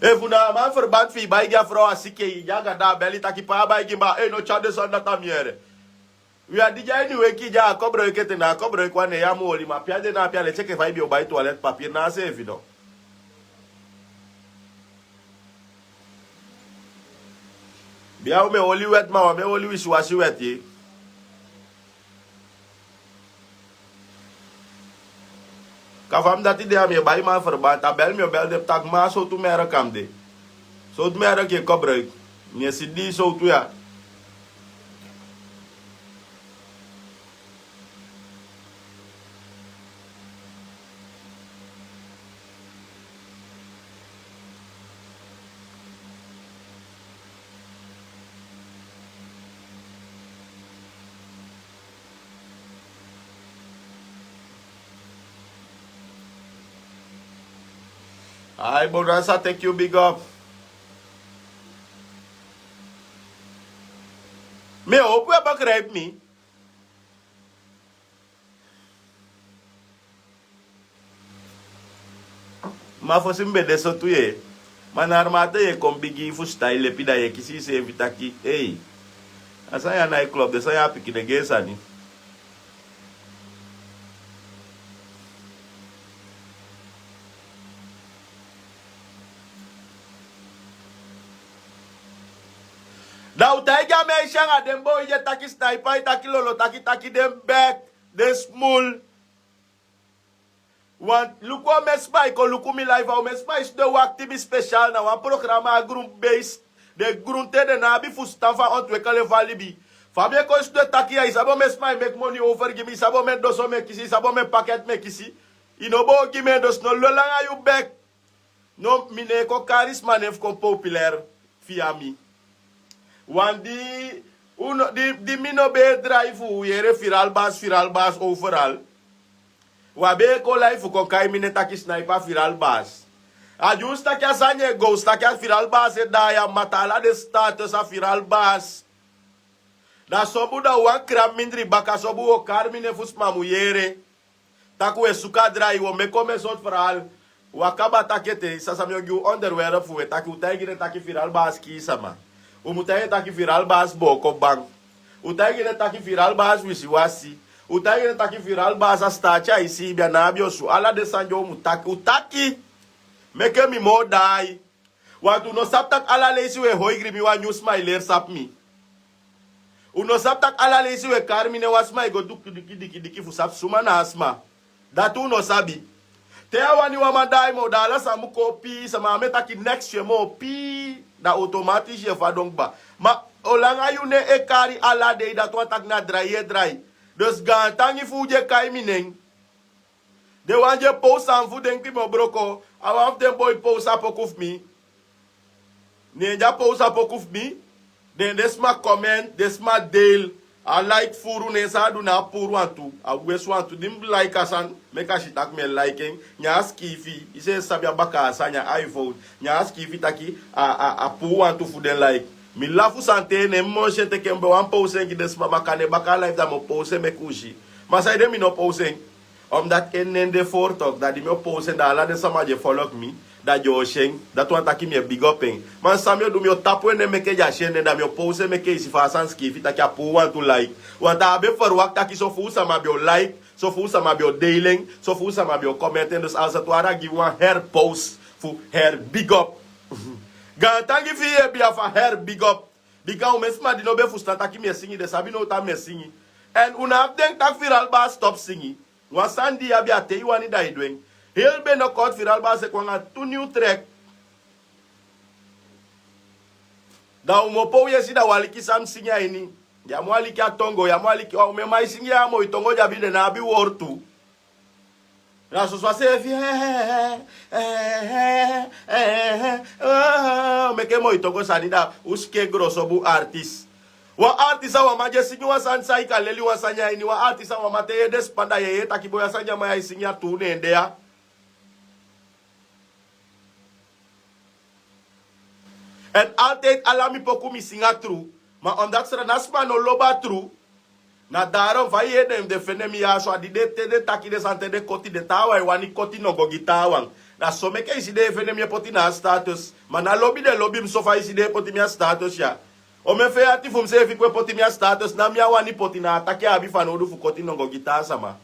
Efu na a man verband fi i bai gi a frow a siki, i de anga da a beli taki pe a bai gi, ma ei, no tyari den sani dati a mi yere. We, a di di a ini wenki, di a kobroiki ete, na a kobroiki wan ne yu á mu oli, ma pe a de na ape, a leti enke fa i be o bai toilet papier na a seefi no. Bia, u mu e oli weti, ma u á mu e oli wisiwasi weti. Ka fa mi dati de, a mi e bai man verband, a bel mi o bel de taki ma sowtu merk a mi de. Sowtu merk yu e kobroiki? Mi e si di sowtu ya. Ai, Bonanza, thank you, big up. Mi e hopu yu e begrijp mi. Ma fosi mi be de so tu ye. Ma na a man dati e kon bigi fu stai lepi, da yu e kisi yuseefi taki, ei, a sani ya nái klop, den sani ya pikin den gi en sani. Da u taigi a meisje anga den boi di e taki sniper, e taki lolo taki, taki den bek, den smul. Want luku, omen sma e kon luku mi live, a omen sma e sidon wakti mi special na wan programa a Grun Base. Den grunten, den no abi fusutan fu a ontwikkeling fu a libi. Fa mi e kon sidon e taki ya, i sabi omen sma e meki moni over gi mi, i sabi omen doso mi e kisi, i sabi omen pakket mi e kisi. I no bo gi mi en, dus no lolo anga yu bek. No, mi no e kon kari sma nen fu kon populair fi a mi. Wan di, u no, di, di mi no be e drai fu yere Viral Bas, Viral Bas overal. Wan be e kon live fu kon kai mi nen taki sniper Viral Bas. A di u si taki a sani e go, u si taki a Viral Bas e daai a mata ala den status a Viral Bas. Da so bun, da wan kram mindri baka so bun, u o kari mi nen fu sma mu yere. Taki u e suku a drai, u o meki omen sortu verhaal. U á kaba taki ete, sasa mi o gi u onderwerp fu u e taki, u taigi den taki Viral Bas kii sama. U mu taigi den taki Viral Bas booko bank. U taigi den taki Viral Bas wisiwasi. U taigi den taki Viral Bas a staati a i si, bia na abi osu. Ala den sani di u mu taki, u taki. Meke mi moo daai. Want u no sabi taki ala leisi u e hoigri, mi wan nyun sma e leri sabi mi. U no sabi taki ala leisi u e kari mi nen, wan sma e go duki diki diki diki fu sabi suma na a sma. Dati u no sabi. Te a wani wan man daai moo, da ala sani mu kon pii, sama á mu e taki neks moo pii, da automatis yu e fadon kba. Ma olanga yu nen e kari ala dei, dati wani taki na drai yu e drai. Dus gaantangi fu u di e kai mi nen. Den wan di e post sani fu denki mi o broko, a wan fu den boi post a poku fu mi. Ne di a post a poku fu mi, den, den sma comment, den sma deel, a like furu, ne san a du na a puru wantu, a wesi wantu. Di mi like a sani, meke a si taki mi e like en, ne a sikiifi, i seefi sabi a baka a sani, a iPhone, ne a sikiifi taki a, a, a puru wantu fu den like. Mi lafu sani te, ne mi monsi en teke, mi be wani post en gi den sma, ma kande baka a live da mi o post en meke u si. Ma saide mi no post en? Omdat en nen de voortok, da di mi o post en, da ala den sama di e follow mi, Da den o si en, dati wani taki mi e bigi op en. Ma san mi o du, mi o tapu en nen meke den á si en nen, da mi o powsi en meke i si fa a sani sikiifi taki a puu wantu like. Want a á be ferwakti taki so fuu sama be o like, so fuu sama be o deel en, so fuu sama be o comment en. Dus als het ware a gi wan herpowsi fu herbigi op. Gaantangi fi i, Ebi, fu a herbigi op. Bika omen sma di no be fusutan taki mi e singi, den sabi now taki mi e singi. Èn un no abi denki taki Viral Bas stop singi. Wan sani di i abi, a te i wani da i du en. Heri Binnenkort Viral Bas e kon anga tu new track. Da un mu opo, un e si, da un aliki san mi singi a ini. Ya mu aliki a tongo, ya mu aliki, omen man e singi a moi tongo di abi, den no abi wortu. Na soso a seefi, eh, eh, eh, eh, eh, eh, oh, meke moi tongo sani, da un sikin e groso bun artist. Wan artist a wan man di e singi wan sani san i kan leli wan sani a ini. Wan artist a wan man, te i e de span, da i e yee taki boi, a sani di a man ya e singi a tuu, ne en de ya. Èn altijd ala mi poku mi singi a tru. Ma omdat Sranan sma no lobi a tru, na daarom fa i yee den, den fende mi ya so, a di den, te den taki den sani, te den koti den, taawan e wani koti nongo gi taawan. Na so meke i si den e fende mi e poti na a status. Ma na lobi den lobi mi so fa i si den e poti mi a status ya. Omen feti fu mi seefi kon e poti mi a status, na mi á wani poti, na a taki a abi fanowdu fu koti nongo gi taa sama.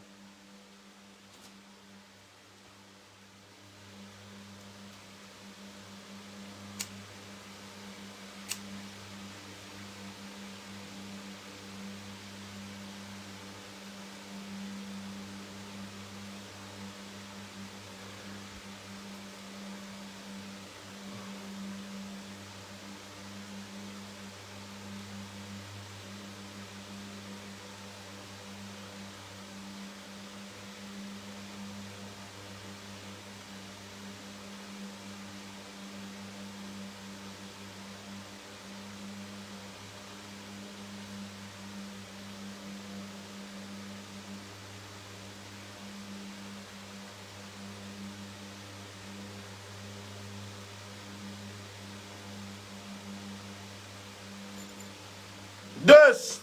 Dus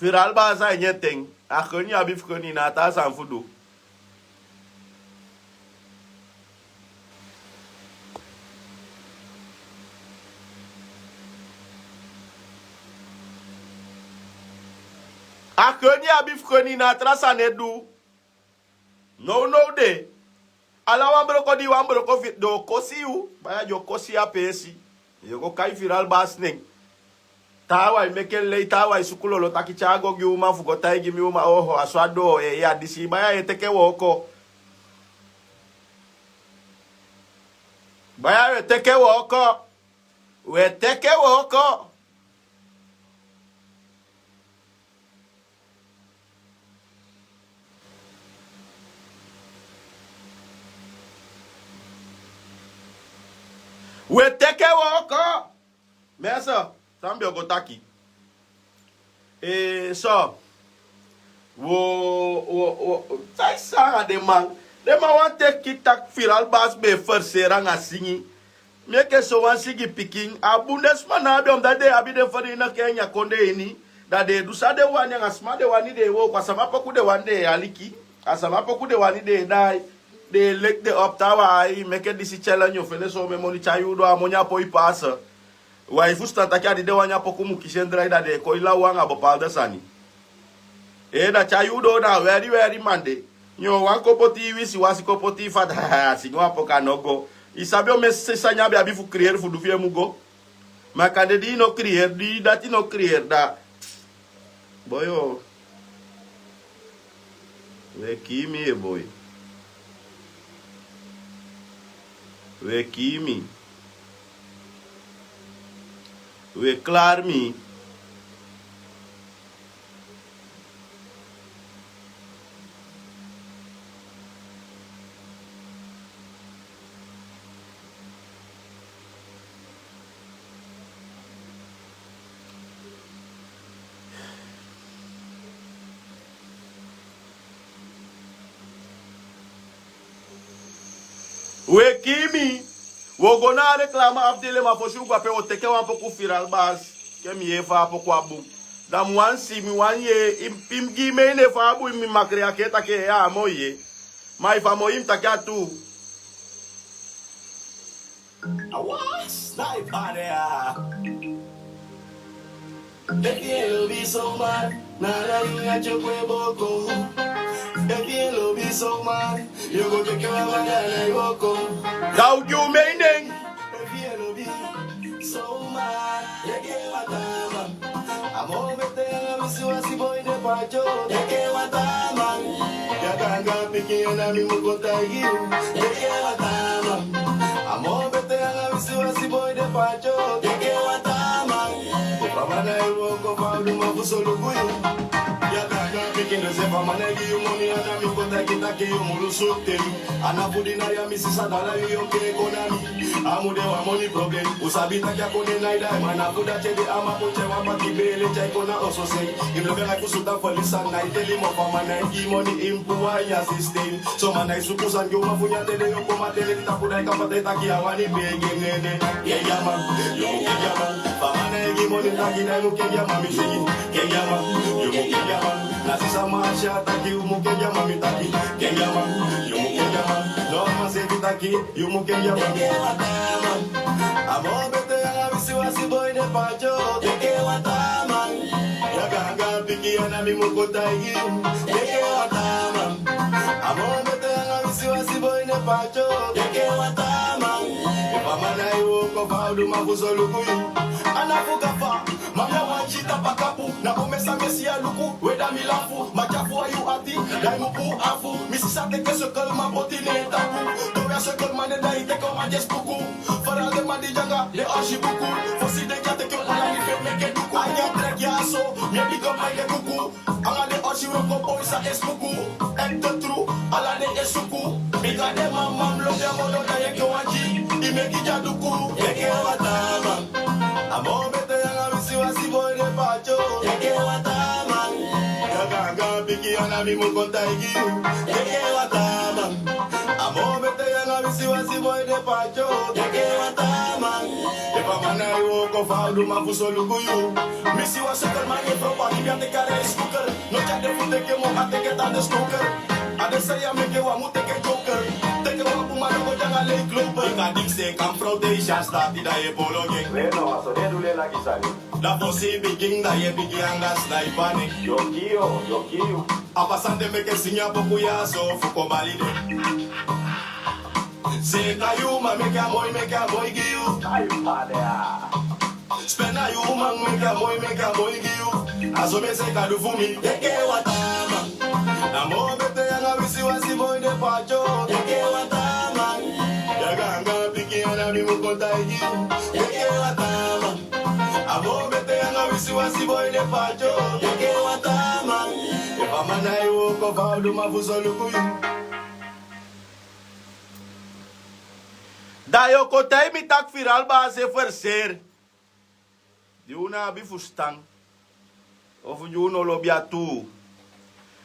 Viral Bas a ini en ten. A koni abi fu koni, na a taa sani fu du. A koni abi fu koni, na a tra sani e du. Nownow de, ala wan broko di i wani broko fi, den o kosi yu. Baya, den o kosi yu a peesi. Yu o go kai Viral Bas nen. Taawan e meke en lei, taawan e suku lolo taki te a go gi uman fu go taigi mi uman, oho, a so a doo, e, ya disi. Baya, yu e teke wooko. Baya, yu e teke wooko. Wi e teke wooko. Wi e teke wooko. Mensen, san mi be o go taki. Eh, so, wo, wo, wo, san i si anga den man? Den man wani teki taki Viral Bas be e ferseri anga singi. Meke so wan singi pikin, a bun den sma no abi, omdat den abi den feni ini a Kenya kondee ini. Da den e du san den wani, anga sma den wani den e wooko, a sama poku den wani den e aliki, a sama poku den wani den e daai. Den e leki den op, taawan ai meke disi challenge, o fende so omen moni, tyai yu doo, a moni á poi paase. Wi e fusutan taki a di den wani a poku mu kisi en drai, da den e kon e law anga bepaalde sani. Eh, da tyai yu doo, na weri weri man de. Nyo wan kon poti i wisiwasi, kon poti i fada, singi wan poku a no go. I sabi omen sani a be abi fu creëer fu du fi en mu go. Ma kande di i no creëer, di dati no creëer, da. Boi o. Wi e kii mi, eh, boi. Wi e kii mi. Wi e klari mi. Wi e kii mi. Wi o go na a reclame afdeling, ma fosi u go ape, wi o teke wan poku Viral Bas. Ke mi yee fa a poku a bun. Da mi wani si, mi wani yee, i mu, i mu gi mi en nen fa a bun, mi makri a ke taki ya a moi ye. Ma efu a moi, mi taki a tuu. Awa, sniper de ya. Efu yu e lobi somaar, na ala yu ati o gwe boko. Efu yu e lobi somaar, yu go teke wan man na yu woko. Ga u gi u mening. Efu yu e lobi somaar, teke wan taa man. A moo betee anga wisiwasi boi de paati o. Teke wan taa man. Ya ganga pikin, ya na mi mu kon taigi yu. Teke wan taa man. A moo betee anga wisiwasi boi de paati o. Teke wan taa man. Efu a man na yu woko, fa a o du man fu solugu yu? Ya ganga pikin, dus efu a man e gi yu moni, ya na mi kon taigi taki yu mu lusu telu. A na fu di na ya mi sisa dala yu, yu o kee kon na mi. A mu de wan moni problem. U sabi taki a kondee nái dai, ma na fu dati ede a man poti en wan paki beele tyai kon na oso sei. I mu lobi a nái fu sutu a felisi sani, nái teli mofu. A man nái gi moni, i mu puu a ini a sistem. So man nái suku sani gi uman fu nyan te den o kon, ma te den tapu, da i kan pata taki a wani begi en nene. Kengi a man, yu mu kengi a man. Fa man nái gi moni taki da i mu kengi a man, mi sigi. Kengi a man, yu mu kengi a man. Na sisa Marcia taki yu mu kengi a man, mi taki. Kengi a man, yu mu kengi a man. No man seefi taki yu mu kengi a man. Teke wan taa man. A moo betee anga wisiwasi boi de paati o. Teke wan taa man. Ya ganga pikin, ya na mi mu kon taigi yu. Teke wan taa man. A moo betee anga wisiwasi boi de paati o. Teke wan taa man. Efu a man na yu woko, fa a o du man fu solugu yu? A na fu gafa. Ma mi a wan gi tapu a kapu. Na omen san mi e si a luku, we da mi lafu. Ma tya fu a yu ati, da i mu puu afu. Mi sisa teke sekel, ma poti ne en tapu. Towe a sekel man de, da i teke wan man di e spuku. Vooral den man di de anga den orsi buku. Fosi den kan teke wan lani fu meke duku. A nyan trek ya so, mi e bigi op a ini den kuku. Ala den orsi wroko boi sa e spuku. Echt de tru, ala den e suku. Bika den man, man lobi a modo, da yu e kon wan gi. I meki dya duku. Teke wan taa man. A moo betee anga wisiwasi boi de paati o. Teke wan taa man. Ya ganga pikin, ya na mi mu kon taigi yu. Teke wan taa man. A moo betee anga wisiwasi boi de paati o. Teke wan taa man. Efu a man na yu woko, fa a o du man fu solugu yu? Mi si wan sekel man e frow a libi, a teke a rice cooker. No tyari den fu teke moo, a teke tan den smoker. A den sani ya meke wan mu teke joker. Teke wan bun man, no go de anga lei kloper. Bika dikse kan frow te i si a stati, da yu e polo gek. Leno, a so den e du len lagi sani. Da fosi i bigin, da yu e bigin anga sniper nek. Yu o kii yu, yu o kii yu. A pasa den meke singi a poku ya so fu kon bali den. Seeka yu, ma meke a moi, meke a moi gi yu. Ai, pa de ya. Spen na yu, ma meke a moi, meke a moi gi yu. A so mi e seeka du fu mi. Teke wan taa man. A moo betee anga wisiwasi boi de paati o. Teke wan taa man. Ya ganga pikin, ya na mi mu kon taigi yu. Teke wan taa man. A moo betee anga wisiwasi boi de paati o. Teke wan taa man. Efu a man na yu woko, fa a o du man fu solugu yu? Da yu o kon taigi mi taki Viral Bas e ferseer. Di u no abi fusutan. Ofu di u no lobi a tuu.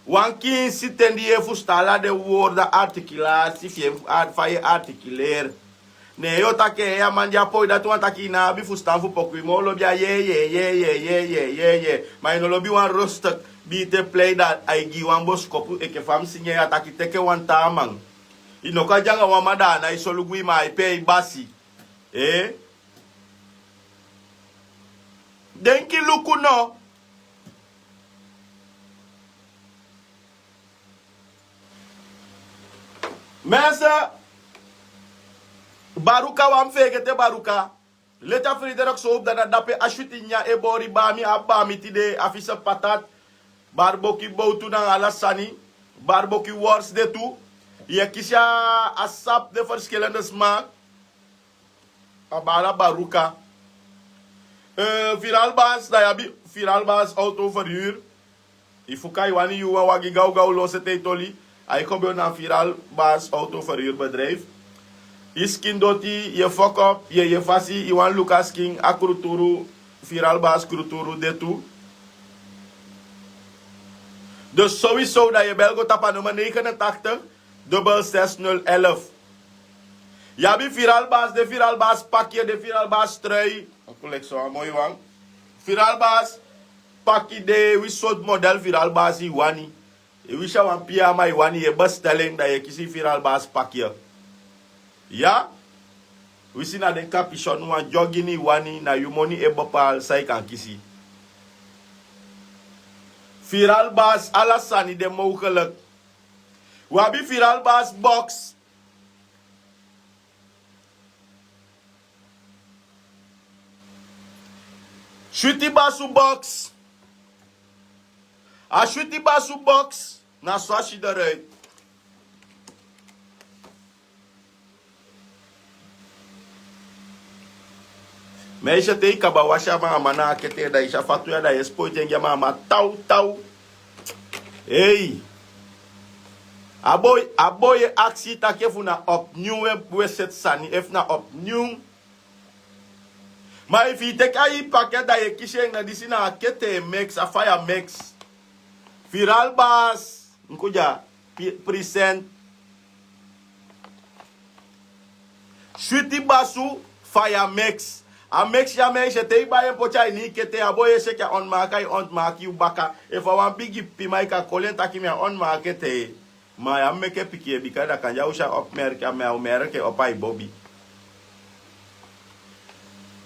Wan kiin siten di yu e fusutan ala den wordu, a articulasi fi en, fa yu e articuleer. Ne yu o taki, eh, a man di a poi dati wani taki yu no abi fusutan fu poku, yu moo lobi a yee, yee, yee. Ma yu no lobi wan rustig beat e plei, da ai gi yu wan bosikopu enke fa mi singi en ya taki teke wan taa man. Yu no kan de anga wan man da a nái solugu yu, ma ai pee yu basi. Eh? Denki luku no. Mensen, Baruka, wan feegete Baruka. Leti a Frederik Soap, da na dape a switi nyan e bori bami, a bami tide, a fise patat, barboki bowtu nanga ala sani, barboki worst de tu. Yu e kisi a sap, den verschillende smaak. A baala Baruka. Eh, Viral Bas, da yu abi Viral Bas Autoverhuur. Efu kan yu wani yu wan wagi gawgaw, losi tei toli, ai kon bel na Viral Bas Autoverhuurbedrijf. Yu skin doti, yu e fokop, yu e, yu e fasi, yu wani luku a skin, a kruturu, Viral Bas kruturu de tu. Dus sowieso da yu e bel go tapu a nummer negenentachtig dubbel zes nul elf. Yu abi Viral Bas, den Viral Bas paki, den Viral Bas trui. Oku leki so wan moi wan. Viral Bas paki, den wi sortu model Viral Bas yu wani. Yu wisi a wan piyama yu wani yu e bestel en, da yu e kisi firal basi paki. Ya. Wisi na den kapisyonu wan dyogini yu wani, na yu moni e bepaal san yu kan kisi. Firal basi ala sani de mowgeliki. Wi abi firal basi boks. Switi basu boks. A switi basu boks na so a si de ruit. Meisje, te yu kaba wasi a mama na a kete, da yu si a fatu ya, da yu e spoiti en gi a mama taw taw. Ei. A boi, a boi e aksi taki efu na opnieuw we, we seti sani, efu na opnieuw. Ma efu yu teki a yu paket, da yu e kisi en, na disi na a kete mix, a faya mix. Firal basi, nkuja, pi-, present. Switi basu, faya mix. A mix ya, meisje, te yu bai en poti a ini yu kete, a boi e seki a ontmaker, a ontmaker yu baka. Efu a wan bigi pima, yu kan koli en taki mi a ontmaker te. Ma ya meke pikin e bika, da kande a o si a opmerk, a mi a o merk en opo a yu bobi.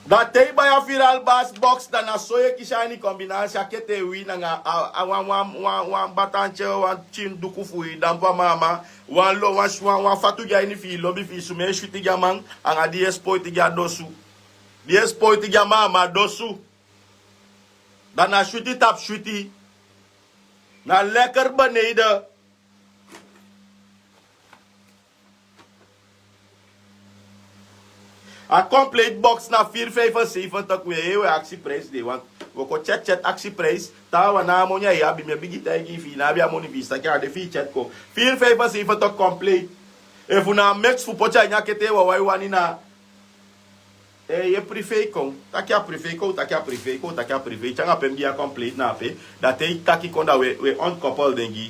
Da te yu bai a firal basi boks, da na so yu e kisi a ini kombinasi, a kete wi nanga a, a wan, wan, wan, wan batantye, wan pikin duku fu yu dampu a mama, wan lo, wan, wan, wan fatu gi a ini fi yu lobi fi yu sumee switi gi a man, anga di yu e spoiti gi a dosu. Di yu e spoiti gi a mama dosu. Da na switi tapu switi. Na lekker beneden. A complete box na vier vijfenzeventig. We, we aksi prijs de, want we kon chat chat aksi prijs. Taawan na a moni a yu abi, mi e bigin taigi yu, efu yu no abi a moni fi yu saki, a de fi yu chat kon. Vier vijfenzeventig complete. Efu na a mix fu poti a ini a kete wawan yu wani na, eh, yu e privé kon. Taki a privé kon, taki a privé kon, taki a privé. Te anga pe mi gi a complete na ape. Da te yu taki kon da we, we ontkoppel den gi.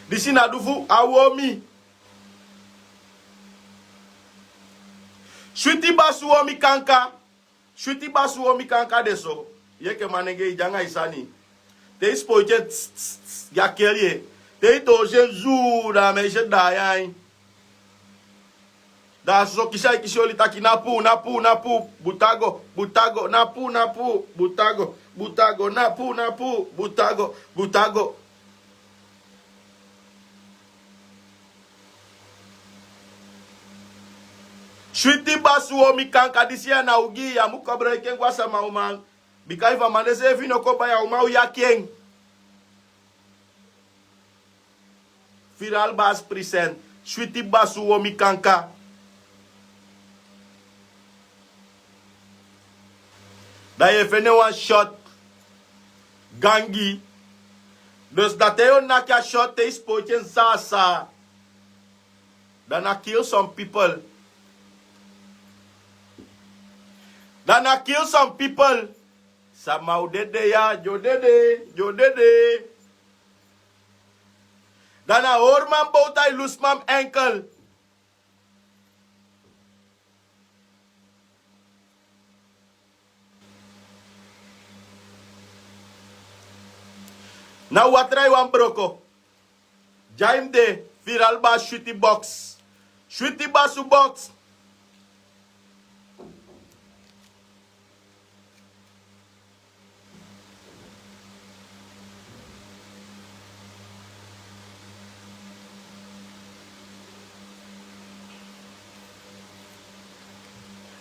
Disi na du fu a womi. Switi basu womi kanka. Switi basu womi kanka de so. Yu enke manenge, yu de anga yu sani. Te yu spoiti en, tss, tss, tss, yu e keli en. Te yu tosi en zuu, da a meisje daai ain. Da a soso kisi a e kisi oli taki na puu, na puu, na puu, butago, butago, na puu, na puu, butago, butago, na puu, na puu, butago, butago. Switi basu womi kanka, disi ya na ogii, yu á mu koboloiki en go a sama uman. Bika efu a man de seefi no kon bai, a uman o yaki en. Firal basi present, switi basu womi kanka. Da yu e fende wan shot gangi. Dus da te yu o naki a shot, te yu spoiti en sasa. Da na kill some people. Da na kill some people. Sama o dede ya, yu o dede, yu o dede. Da na hori man bowtu, a e lusu man enkel. Na watra yu wani broko. Dyain de, firal basi switi box. Switi basu box.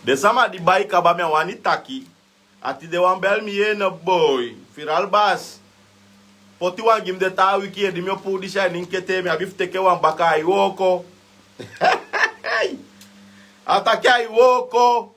Den sama di bai kaba, mi á wani taki. A tide wan bel mi yee no boi. Firal basi. Poti wan gi mi den taa wiki, di mi o puu disi a ini en kete, mi abi fu teke wan baka, a e wooko. A taki a e wooko.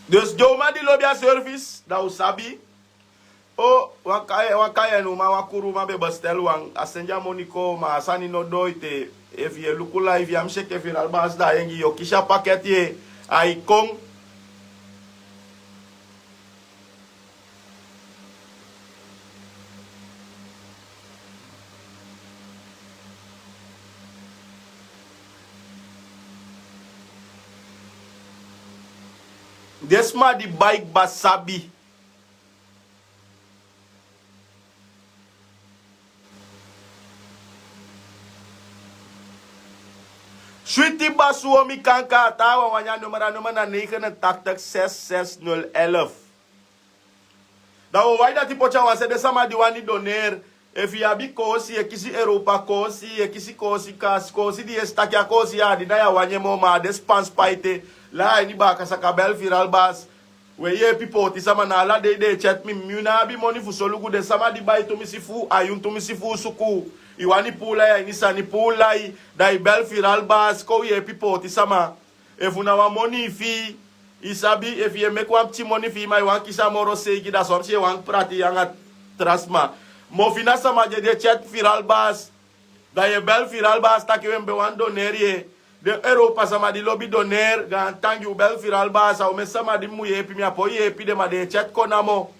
Dus den uman di lobi a service, da u sabi. O, Wan kai wan kai en uma wan kuru uma ben bestel wan a sende a moni kon ma a sani no doo ete. Efu yu e luku lai fi a mi si eke firal baasi da a en gi yu o kisi a paketi e. Ai kon. Den sma di bai kba sabi. Switi basuo mi kanka a taawan wani a nummer a nummer na negenentaktik sesi sesi nul elf. Da wi o wai dati poti a wan se den sama di wani doner. Efu yu abi koosi yu e kisi europa koosi yu e kisi koosi kasi koosi di yu e si taki a koosi ya a di na yu a wani en moo ma a de span span ete. Lai a ini baaka saka bel firal baasi. We yeepi pooti sama na ala dei den e tyati mi mi wi na abi moni fu solugu den sama di bai tumisi fu a yun tumisi fu u suku. I wani puu lai a ini sani puu lai. Da i bel firal baasi kon u yeepi pooti sama. Efu na wan moni i fii i sabi efu yu e meki wan pikin moni fii ma i wani kisi a moro seigi da soms yu e wani prati yu anga tra sma. Ma ofu i na sama di e tyati firal baasi. Da yu e bel firal baasi taki we mi be wani doneri. Den europa sama di lobi doner gaantangi u bel firal baasi a omen sama di mi mu yeepi mi a poi yeepi den ma den e tyati kon namo.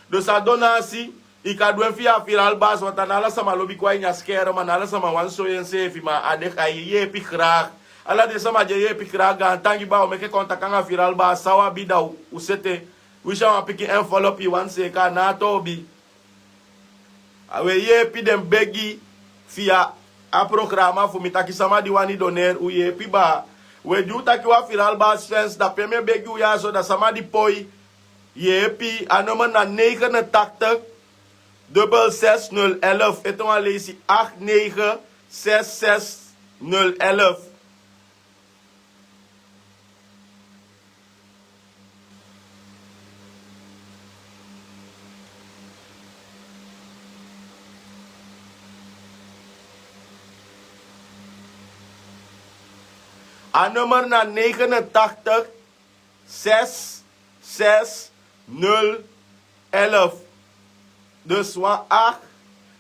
Dus a donasi i kan du en fi yu a firal baasi want a na ala sama lobi kon a ini a skere ma na ala sama wani soi enseefi ma a de a e yeepi graag. Ala den sama di e yeepi graag gaantangi baa u meke kontak anga firal baasi san u abi da u sete. Winsi a wan pikin envelop i wani seeka a na a toobi. A we yeepi den begi fi a programa fu mi taki sama di wani doner u yeepi baa. We di u taki wan firal baa sens da pe mi e begi u ya so da sama di poi yeepi a nummer na negenentaktik dubel sesi nul elf ete wan leisi acht negen sesi sesi nul elf. A nummer na negenentaktik sesi sesi nul elf. Dus wan acht,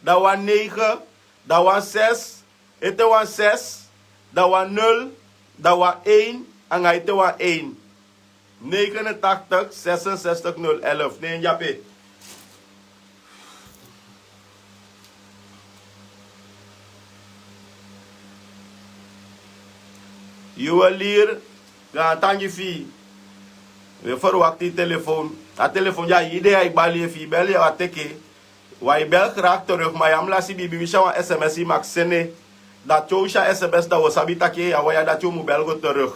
dan wan negen, dan wan sesi, ete wan sesi, dan wan nul, dan wan ein, anga ete wan ein. Negenentaktik sesensestik nul elf ne en dyape. Yu we liri. Gaantangi fi yu. We ferwakti yu telefon. A telefon di a yu ide ya e bali efu yu beli ya wan teke. Wan e bel graag teruk ma yu a mu lasi biibi winsi a wan sms yu maki sene. Da te un si a sms da un o sabi taki a wan ya dati un mu bel go teruk.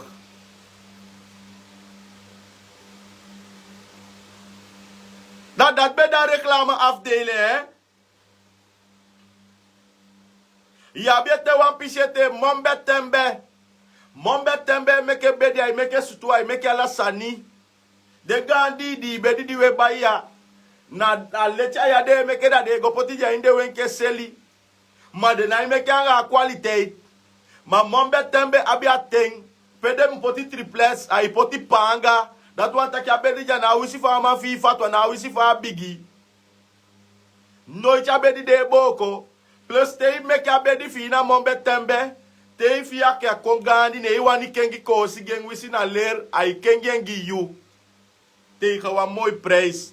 Da dati ben de a reklama afdeile. Yu abi ete wan pisi ete mombe tembe. Mombe tembe e meke bedi ai meke sutu ai meke ala sani. Den gaan diidii bedi di wi e bai ya na a leti a ya den e meke da den e go poti den a ini den wenki e seli. Ma den nái meke anga a kwaliteit. Ma mombe tembe abi a ten pe den mu poti triplets ai poti paanga. Dati wani taki a bedi di a na a wisi fa a man fii fatu a na a wisi fa a bigi. Noiti a bedi de e booko. Plus te i meke a bedi fi i na mombe tembe te i fii aki a kon gaandi ne i wani kengi koosi gi en wisi na leri ai kengi en gi yu. Te i ga wan moi prijs.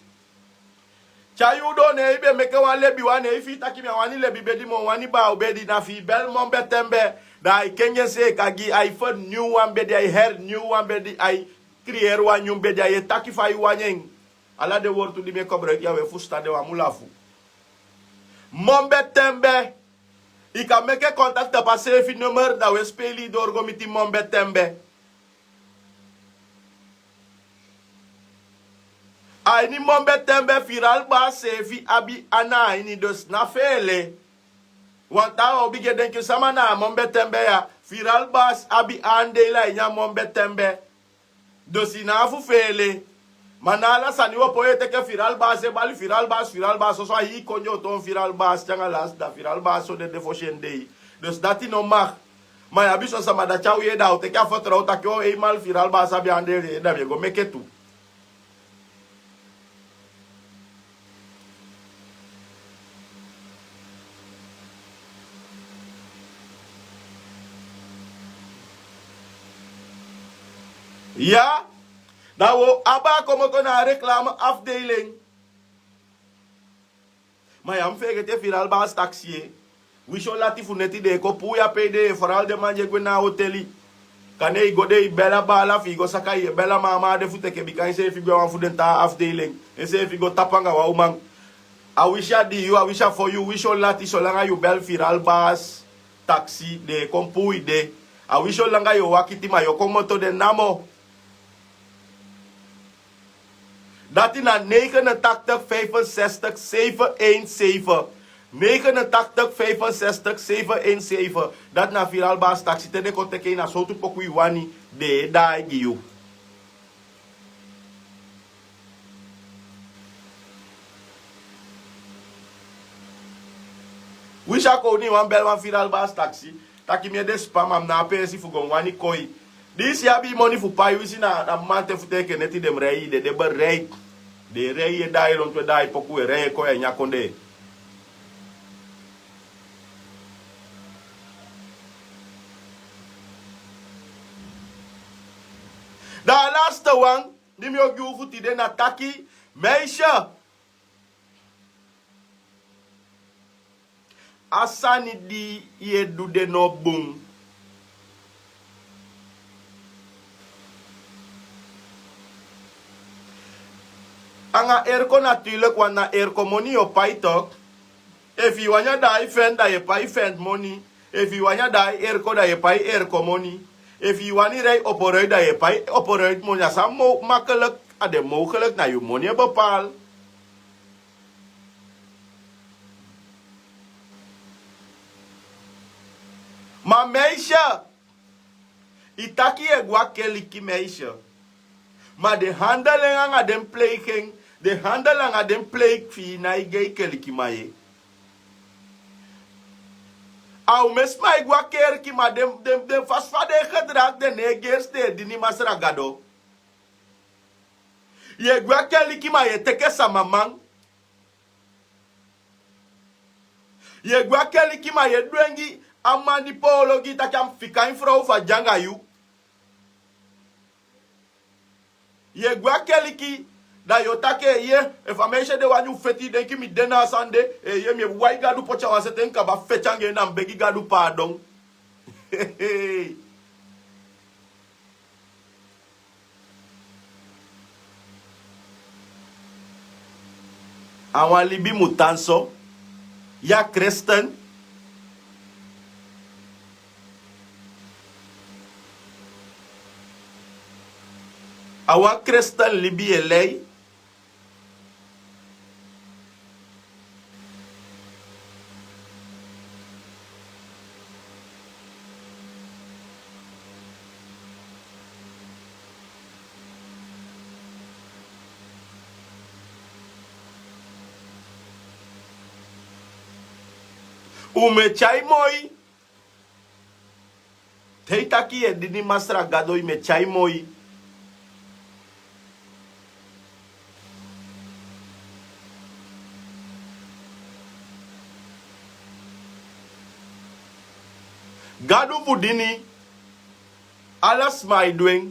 Te a yuu doo ne i be meke wan lebi wan ne i fii taki mi a wani lebi bedi moo wani baaw bedi na fi i bel mombe tembe. Da ai kengi en seeka gi ai ferniw wan bedi ai herniw wan bedi ai kriyeri wan nyun bedi ai e taki fa i wani en. Ala den wortu di mi e kobroiki ya u e fusutan den wan mu lafu. Mombe tembe. I kan meke kontakti tapu a seefi numeri da u e speili i dori go miti mombe tembe. A ini mombe tembe firalbaasi seefi abi ana a ini dus na feele. Wan taawan o bigin e denki sama na a mombe tembe ya. Firalbaasi abi andeli a ini a mombe tembe. Dus i na a fu feele. Ma na ala sani wi o poi e teke firalbaasi e bali firalbaasi firalbaasi soso a hii kondyo o toon firalbaasi te anga lasi da firalbaasi so dede fosi en dei. Dus dati no maki. Ma yu abi son sama dati a u yee da a o teke a fotrow taki o ei mali firalbaasi abi andeli en da mi e go meke tu. Ya, da wo abaa komoto na a reklame afdeiling. Ma ya mu feegete firalbaas taksi. Wisi o lati fu neti den e kon puu yu a pe i de. Foral den man di e gwe na a oteli. Kande i go de i bela baala fi i go saka i e bela maama a de fu teke bika enseefi gwe a wan fu den taa afdeiling. Enseefi go tapu anga wan uman. A wisi a dii yu a wisi a fo yu wisi o lati solanga yu bel firalbaas taksi den e kon puu i de. A wisi o langa yu o wakiti ma yu o komoto den namo. Dati na negenentaktik vijfensestik zeven een zeven. Negenentaktik vijfensestik zeven een zeven. Dati na firalbaas taksi te den kon teke ini a sowtu poku yu wani. Den e daai gi yu. Wi si a kowni yu wani beli wan firalbaas taksi. Taki mi ede spa ma mi na a peesi fu go mi wani koi. Di i si abi i moni fu pai wisi na a mamanten fu te enke neti den mu rei i de de bereik. Den e rei i e daai lontu e daai poku e rei e koi a ini a kondee. Da a laste wan di mi o gi u fu tide na taki meisya. A sani di yu e du de no bun. Anga erko naturlik wan na erko moni yu o pai tok. Efu yu wani a daai fent da yu e pai fent moni. Efu yu wani a daai erko da yu e pai erko moni. Efu yu wani rei opo ruit da yu e pai opo ruit moni a san makelik. A de moglik na yu moni e bepaal. Ma meisya, i taki yu e gwe a keliki meisya. Ma den handel en anga den pleik en den handel anga den pleik fi i na i gei kelikiman ye. A ume sma e gwe a keliki ma den fasi fa den e gedraak den no e gersi den e dini masra gado. Yu e gwe a keliki ma yu e teke sama man. Yu e gwe a keliki ma yu e dwengi a man di poolo gi yu taki a mu fika en frow fu a de anga yu. Yu e gwe a keliki da yu o taki efu a meisya de wani u feti yu denki mi de na a sani de. Mi e wai gadu poti a wan seten kaba feti anga en da mi begi gadu paadon. A wan libi mu tan so. Yu a kristen. A wan kristen libi e lei. Un mu e tyai moi. Te i taki yu e dini masra gado i mu e tyai moi. Gadu fu dini. Ala sma e du en.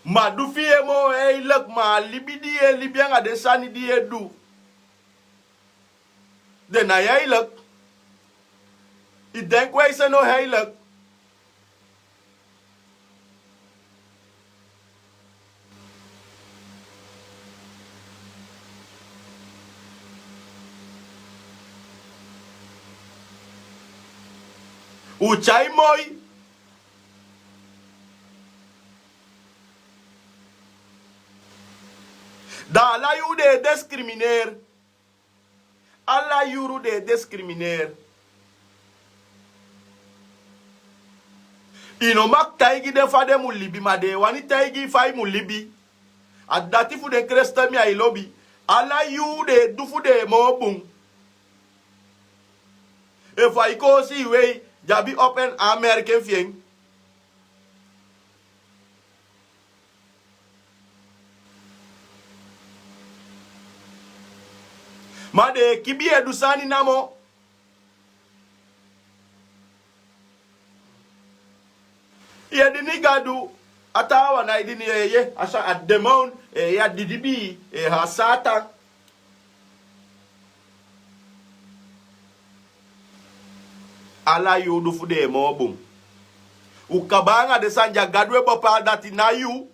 Ma du fi yu e moo heilik ma a libi di yu e libi anga den sani di yu e du. Den na heilik. I denki wi e se no heilik. Un tyai moi. Da ala yuu den e diskrimineer. Ala yuru den e diskrimineer. I no maki taigi den fa den mu libi ma den e wani taigi i fa i mu libi. A dati fu den kristen mi a i lobi. Ala yuu den e du fu den e moo bun. Efu a i koosi i wei di abi opo en a merken fi en. Ma den e kibi yu e du sani namo. Yu e dini gadu. A taawan na e dini, e yeye a sa a demon, e yeye a didibii, e ha satan. Ala yu du fu den e moo bun. U kaba anga den sani di a gadu e bopo a dati na yu.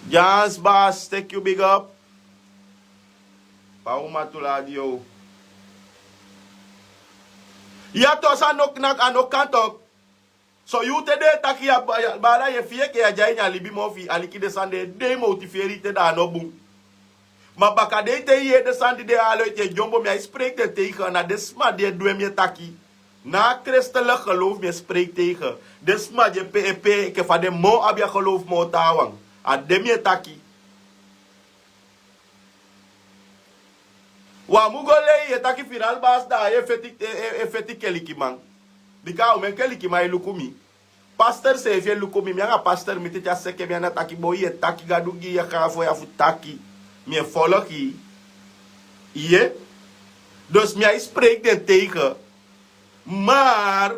Jans bas teki yu big up. Fa uman tu ladi yu. Ya to san nok nak a nok kan tok. So yu te den e taki ya baala yu e fii enke yu a de a ini a libi moo fi yu aliki den sani den e dei mowtiferi yu te da a no bun. Ma bakadei te yu yee den sani di den e alo ete e dyombo mi ai spreiki den teigen na den sma di e du en mi e taki. Na a kristele gelowfu mi e spreiki teigen den sma di e pe e pe enke fa den moo abi a gelowfu moo taawan. A den mi e taki. Wan mu go lei yu e taki firalbas da a yu e feti kelikiman. Bika a umen kelikiman e luku mi. Paster seefi e luku mi mi anga paster miti te a seke mi ana taki boi yu e taki gadu gi yu a gaan foya fu taki. Mi e folok yu. Yu yee. Dus mi ai spreiki den teigen. Mar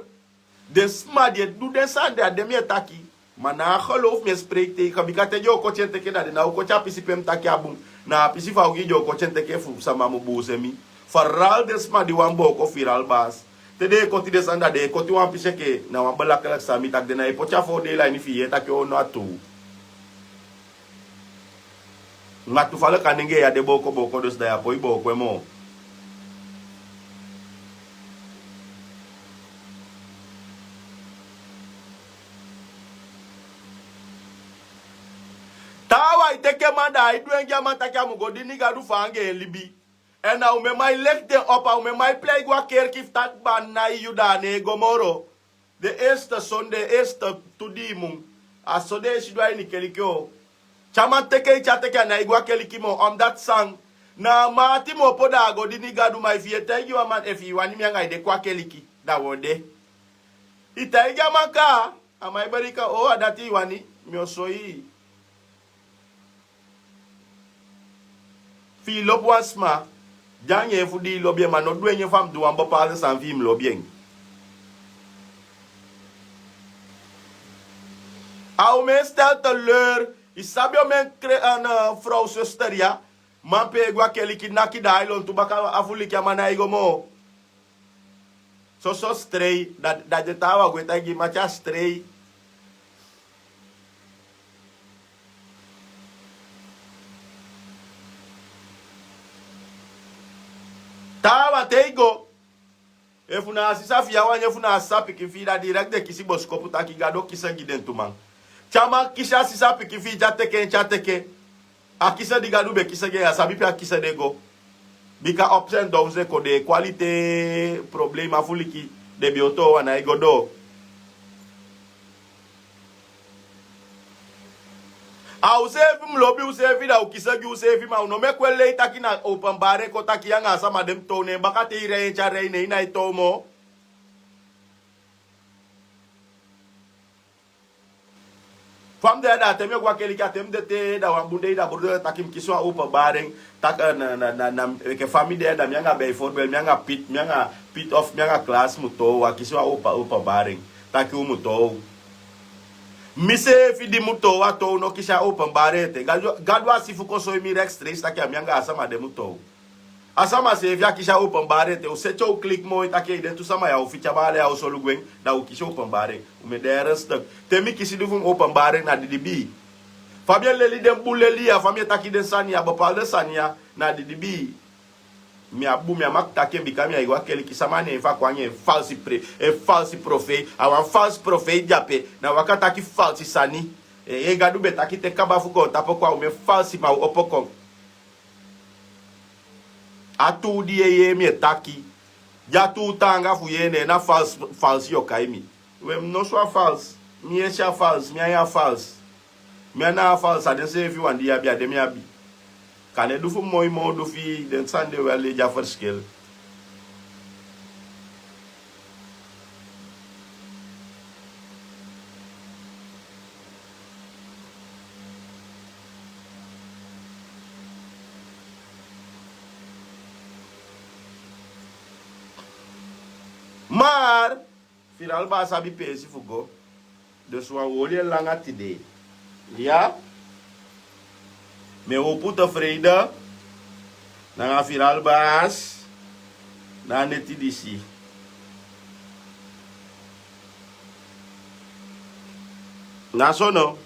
den sma di e du den sani de a den mi e taki. Ma na a gelowfu mi e spreiki teigen bika te den o koti en teke da den na o koti a pisi pe mi taki a bun. Na a pisi fu a ogii den o koti en teke fu sama mu buuse mi. Faral den sma di wani booko firalbas te den e koti den sani da den e koti wan pisi enke na wan belakeleki sani mi taki den na e poti a fo dei laini fi yu yee taki o no a tuu. Nga tufaleki a nenge ya de booko booko dus da yu a poi booko en moo. Taawan e teke man da a e du en gi a man taki a mu go dini gadu fu anga en libi. Èn a umen man e leki den opo a umen man e plei go a kerki fu taki banna yu da a no e go moro. Den eerste sonde eerste tu dii mun a so den e sidon a ini keliki o. Te a man teke i te a teke a nái go a keliki moo on dati san. Na a man ati mu opo da a go dini gadu ma efu yu e taigi wan man efu i wani mi anga i de kon a keliki. Da wi o de. I taigi a man kaa a man e beri kaa o a dati i wani. Mi o soi i. Fi i lobi wan sma di anga en fu di i lobi en ma no du en nyen fu a mu du wan bepaalde sani fi i mu lobi en. A umen stel teleur. I sabi omen kre an frow sester ya. Man pe e go a keliki naki da a e lontu baka a fu liki a man na e go moo. Soso strei. Da den taawan gwe taigi i mati a strei. Taawan te i go efu na a sisa fi yu a wani efu na a sisa pikin fi yu da direkti den kisi bosikopu taki gado kisi en gi den tu man. Te a man kisi a sisa pikin fi yu te a teke en te a teke a kisi en di gadu be kisi en gi en yu a sabi pe a kisi en de go. Bika opsen downs den kon den e kwalite problema fu liki den be o toow a nái go doo. A useefi mu lobi useefi da u kisi en gi useefi ma u no meki u e lei taki na openbari e kon taki yu anga a sama de mu toow ne en baka te i rei en te a rei ne i nái toow moo. Fa mi de ya da a te mi e go a keliki a te mi de te da wan bun dei da brudu e taki mi kisi wan openbari en. Taki na na na na enke fa mi de ya da mi anga beiforbel mi anga pit mi anga pit of mi anga klasi mu toow a kisi wan openbari en. Taki u mu toow. Mi seefi di mu toow a toow no kisi a openbari en te gadu a si fu kon soi mi rekstreisi taki a mi anga a sama de mu toow. A sama seefi a kisi a openbari en te u seti o u kliki moi taki e den tu sama ya o fiti a baala ya o solugu en. Da u kisi openbari en. U mu e de ernstik. Te mi kisi di fu mi openbari en na didibii. Fa mi e leli den bun leli ya fa mi e taki den sani ya bepaalde sani ya na didibii. Mi a bun mi a maki taki en bika mi a e go a keliki sama ne en fu a kon anga en falsi pre en falsi profei a wan falsi profei di ape na waka taki falsi sani. Ee gadu be taki te kaba fu goontapu kon a umen falsi ma u opo kon. A tuu di yu e yee mi e taki. Di a tuu taanga fu yee ne en na falsi yu o kai mi. We mi nosu a falsi. Mi yesi a falsi mi ain a falsi. Mi ana a falsi a den seefi wan di yu abi a den mi abi. Kande du fu moi moo du fi den sani de we a lei di a fersikel. Firalba sabi peesi fu go. Dus wan woli en langa tide. Ya. Mi e hopu tevreden nanga Firalba na a neti disi. Na so no.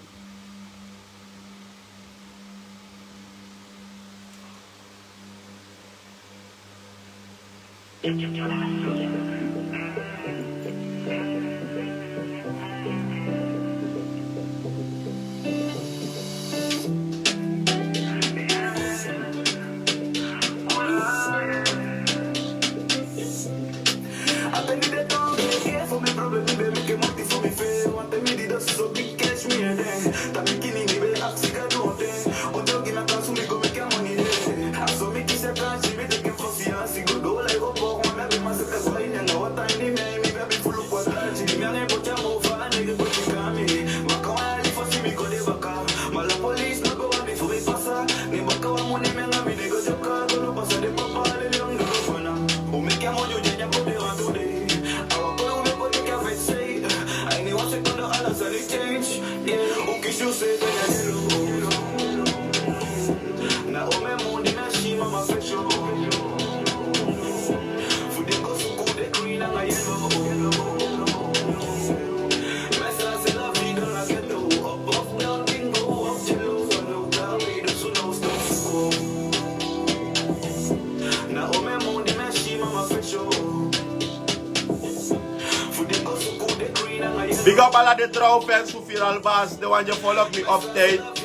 Big up ala den trouw fans fu Firalba, den wan di e follow mi update.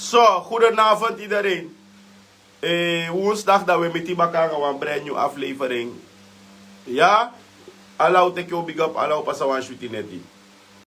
So, goedenavond iedereen. Eh, woensdag dan we miti baka nanga wan brand new aflevering. Ya, ala u teki u big up, ala u pasa wan shuti neti.